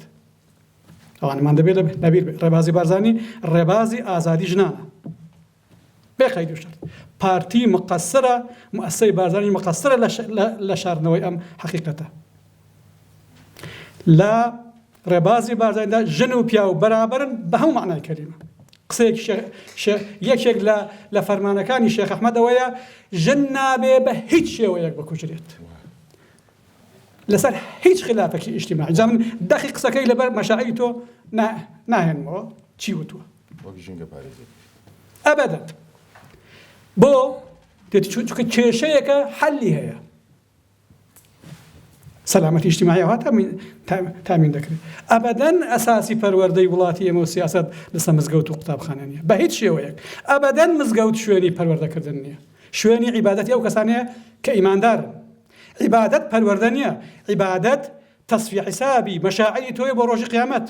ئەوانەمان دەبێت لەبیر بێت ڕێبازی بارزانی ڕێبازی ئازادی ژنانە بێ قەید و شەرت پارتی مقەسرە موئەسەی بارزانی مقەسرە لە شاردنەوەی ئەم حەقیقەتە لە ڕێبازی بارزانیدا ژن و پیاو بەرابەرن بە هەموو مەعنای کەلیمە قسەیەکی یەکێک لە لە فەرمانەکانی شێخ ئەحمەد ئەوەیە ژن نابێ بە هیچ شێوەیەک بکوژرێت لەسەر هیچ خلافێکی ئیجتیماعی جا من دەقی قسەکەی لەبەر مەشاعیری تۆ ناهێنمەوە چی وتووە وەک ژینگە پارێزێک ئەبەدەن بۆ چونکە کێشەیەکە حەلی هەیە سەلامەتی ئیجتیماعی ئەوها تامین دەکرێت ئەبەدەن ئەساسی پەروەردەی وڵاتی ئێمە و سیاسەت لەسەر مزگەوت و قوتابخانە نییە بە هیچ شێوەیەک ئەبەدەن مزگەوت شوێنی پەروەردەکردن نییە شوێنی عیبادەتی ئەو کەسانەیە کە ئیماندارن عیبادەت پەروەردە نییە عیبادەت تەسفیە حیسابی مەشاعری تۆیە بۆ ڕۆژی قیامەت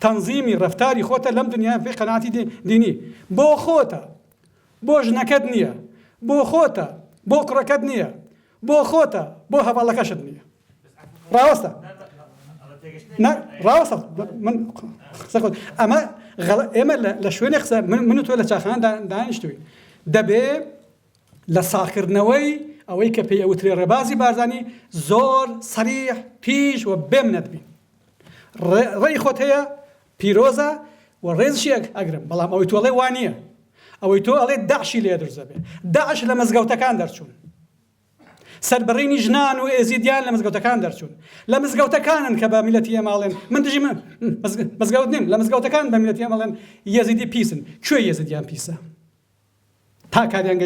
تەنزیمی ڕەفتاری خۆتە لەم دنیا پێی قەناعەتی دینی بۆ خۆتە بۆ ژنەکەت نییە بۆ خۆتە بۆ کوڕەکەت نییە بۆ خۆتە بۆ هەڤاڵەکەشت نییە ڕاوەستە نا ڕاوەستە من قسە خۆت ئەمە ئێمە لە شوێنێ قسە من و تۆ لە چاخانە دانیشتوین دەبێ لە ساغکردنەوەی ئەوەی کە پێی ئەوترێ ڕێبازی بارزانی زۆر سەریح تیژ و بێمنەت بین ڕێی خۆت هەیە پیرۆزە و ڕێزشی ئەگرم بەڵام ئەوەی تۆ ئەڵێ وا نییە ئەوەی تۆ ئەڵێ داعشی لێ دروست دەبێ داعش لە مزگەوتەکان دەرچوون سەربڕینی ژنان و ئێزیدیان لە مزگەوتەکان دەرچوون لە مزگەوتەکانن کە بە میلەتی ئێمە ئەڵێن من دژی مزگەوت نیم لە مزگەوتەکان بە میلەتی ئێمە ئەڵێن یەزیدی پیسن کوێ یەزیدیان پیسە تا کاریان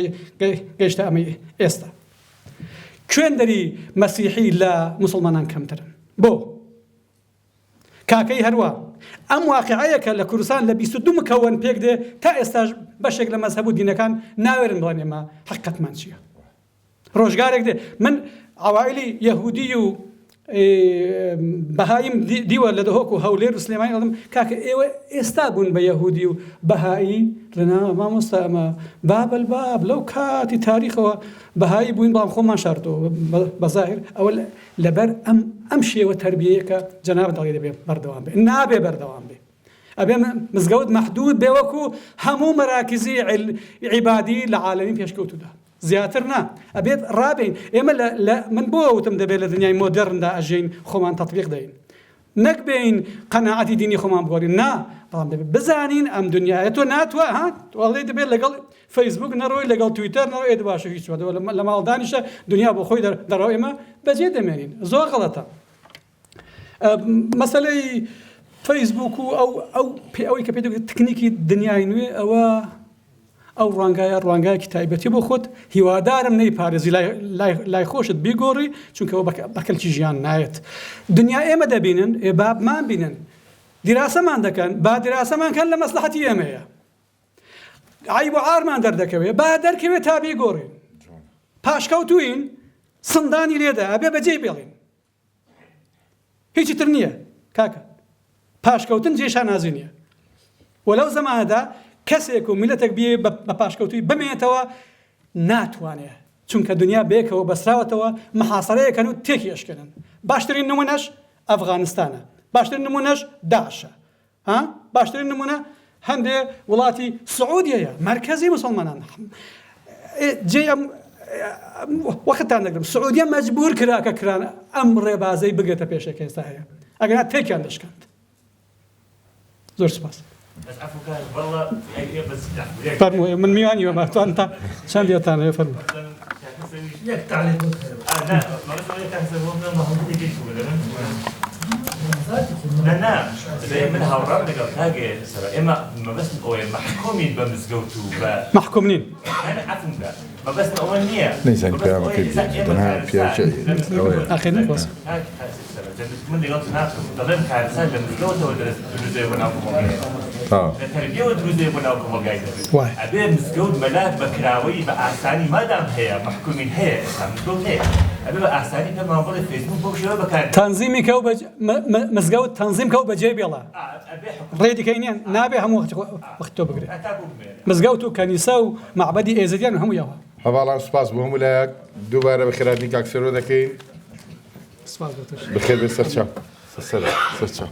گەیشتە ئەمەی ئێستا کوێندەری مەسیحی لە موسڵمانان کەمترن بۆ؟ کاکەی هەروا. ئەم واقیعەیە کە لە کوردستان لە 22 مکەوەن پێک دێ تا ئێستاش بەشێک لە مەزهەب و دینەکان ناوێرن بڵێن ئێمە حەقیقەتمان چییە. ڕۆژگارێک دێ من عەوائیلی یەهودی و بەهاییم دیوە لە دهۆک و هەولێر و سلێمانی ئەڵم کاکە ئێوە ئێستا بوون بە یەهودی و بەهایی لەنا مامۆستا ئەمە بابل باب لەو کاتی تاریخەوە بەهایی بووین بەڵام خۆمان شاردەوە بەزاهر ئەوە لەبەر ئەم ئەم شێوە تربیەیەکە جەناب دەڵێ دەبێ بەردەوام بێ نابێ بەردەوام بێ ئەبێ مزگەوت مەحدود بێ وەکو هەموو مەراکزی عیبادی لە عالەمی پێشکەوتودا زیاتر نا ئەبێت ڕابێین ئێمە لە لە من بۆ وتم دەبێت لە دنیای مۆدێرندا ئەژین خۆمان تەتبیق دەین نەک بێین قەناعەتی دینی خۆمان بگۆڕین نا بەڵام دەبێت بزانین ئەم دنیایە تۆ ناتوە ها ئەڵێ دەبێت لەگەڵ فەیسبوک نەڕۆی لەگەڵ تویتەر نەڕۆی ئێ باشە هیچ لە ماڵ دانیشە دنیا بۆ خۆی دەڕەوە ئێمە بەجێ دەمێنین زۆر غەڵەتە مەسەلەی فەیسبوک و ئەو ئەو پێ ئەوەی کە پێ دەگوترێت تکنیکی دنیای نوێ ئەوە ئەو ڕوانگایە ڕوانگایەکی تایبەتی بۆ خۆت هیوادارم نەیپارێزی لای لای لای خۆشت بیگۆڕی چونکە ئەوە بە کەلکی ژیان نایەت دنیا ئێمە دەبینن ئێ بابمان بینن دیراسەمان دەکەن با دیراسەمان کەن لە مەسلحەتی ئێمەیە عیب و عارمان دەردەکەوێ با دەرکەوێت تا بیگۆڕین پاشکەوتوین سندانی لێدا ئەبێ بەجێی بێڵین هیچی تر نییە کاکە پاشکەوتن جێ شانازی نییە و لەو زەمانەدا کەسێک و میلەتێک بێ بە پاشکەوتوی بمێنێتەوە ناتوانێت چونکە دنیا بێکەوە بەسراوەتەوە محاسەرەیەکەن و تێکی ئەشکێنن باشترین نمونەش ئەفغانستانە باشترین نمونەش داعشە ها باشترین نمونە هەندێ وڵاتی سعودیەیە مەرکەزی مسلمانان جێ ئەم وەختتان دەگرم سعودیە مەجبور کرا کە کران ئەم ڕێبازەی بگرێتە پێشێک ئێستا هەیە ئەگەر تێکیان دەشکاند زۆر سپاس فەرموو من میوانی وەماتوان تا چەند یەتان هەیە فەرموو یەک تعلیق نا من هاوڕام لەگەڵ کاک سەرۆ ئێمە مەبەستم ئەوەیە مەحکومین بە مزگەوت و بە مەحکوم نین عەفوم کە مەبەستم ئەوە نییە نەیزانی پەیامەکەی بگەیەنێ تەنها پیاوێکی ئەوەیە. ئاخر نەخواست. کاک سەرۆ جەنت من لەگەڵ جەنابتم دەڵێم کارەسات لە مزگەوتەوە دەرس دروست دەبێ بۆ ناو کۆمەڵگای تەواو. لە تەربیەوە دروست دەبێ بۆ ناو کۆمەڵگای دەبێ وایە. ئەبێ مزگەوت مەلا بە کراوەیی بە ئاسانی مادام هەیە مەحکومین هەیە ئێستا مزگەوت هەیە ئەبێ بە ئاسانی پێمان بڵێ فەیسبوک بەو شێوە بەکار تەنزیمی کە و بە مزگەوت تەنزیم کە و بەجێ بێڵە ئەبێ حکومەت ڕێی دیکەی نییە نابێ هەموو وەختی وەختی تۆ بگرێ هەتاکوو بمێنێ. مزگەوت و کەنیسە و مەعبەدی ئێزیدیان و هەموو یەوە. هەڤاڵان سوپاس بۆ هەموو لایەک دووبارە بەخێرهاتنی کاک سەرۆ دەکەین سوپاس بۆ تۆش. بەخێر بێ سەرچاو سەر سەرچاو.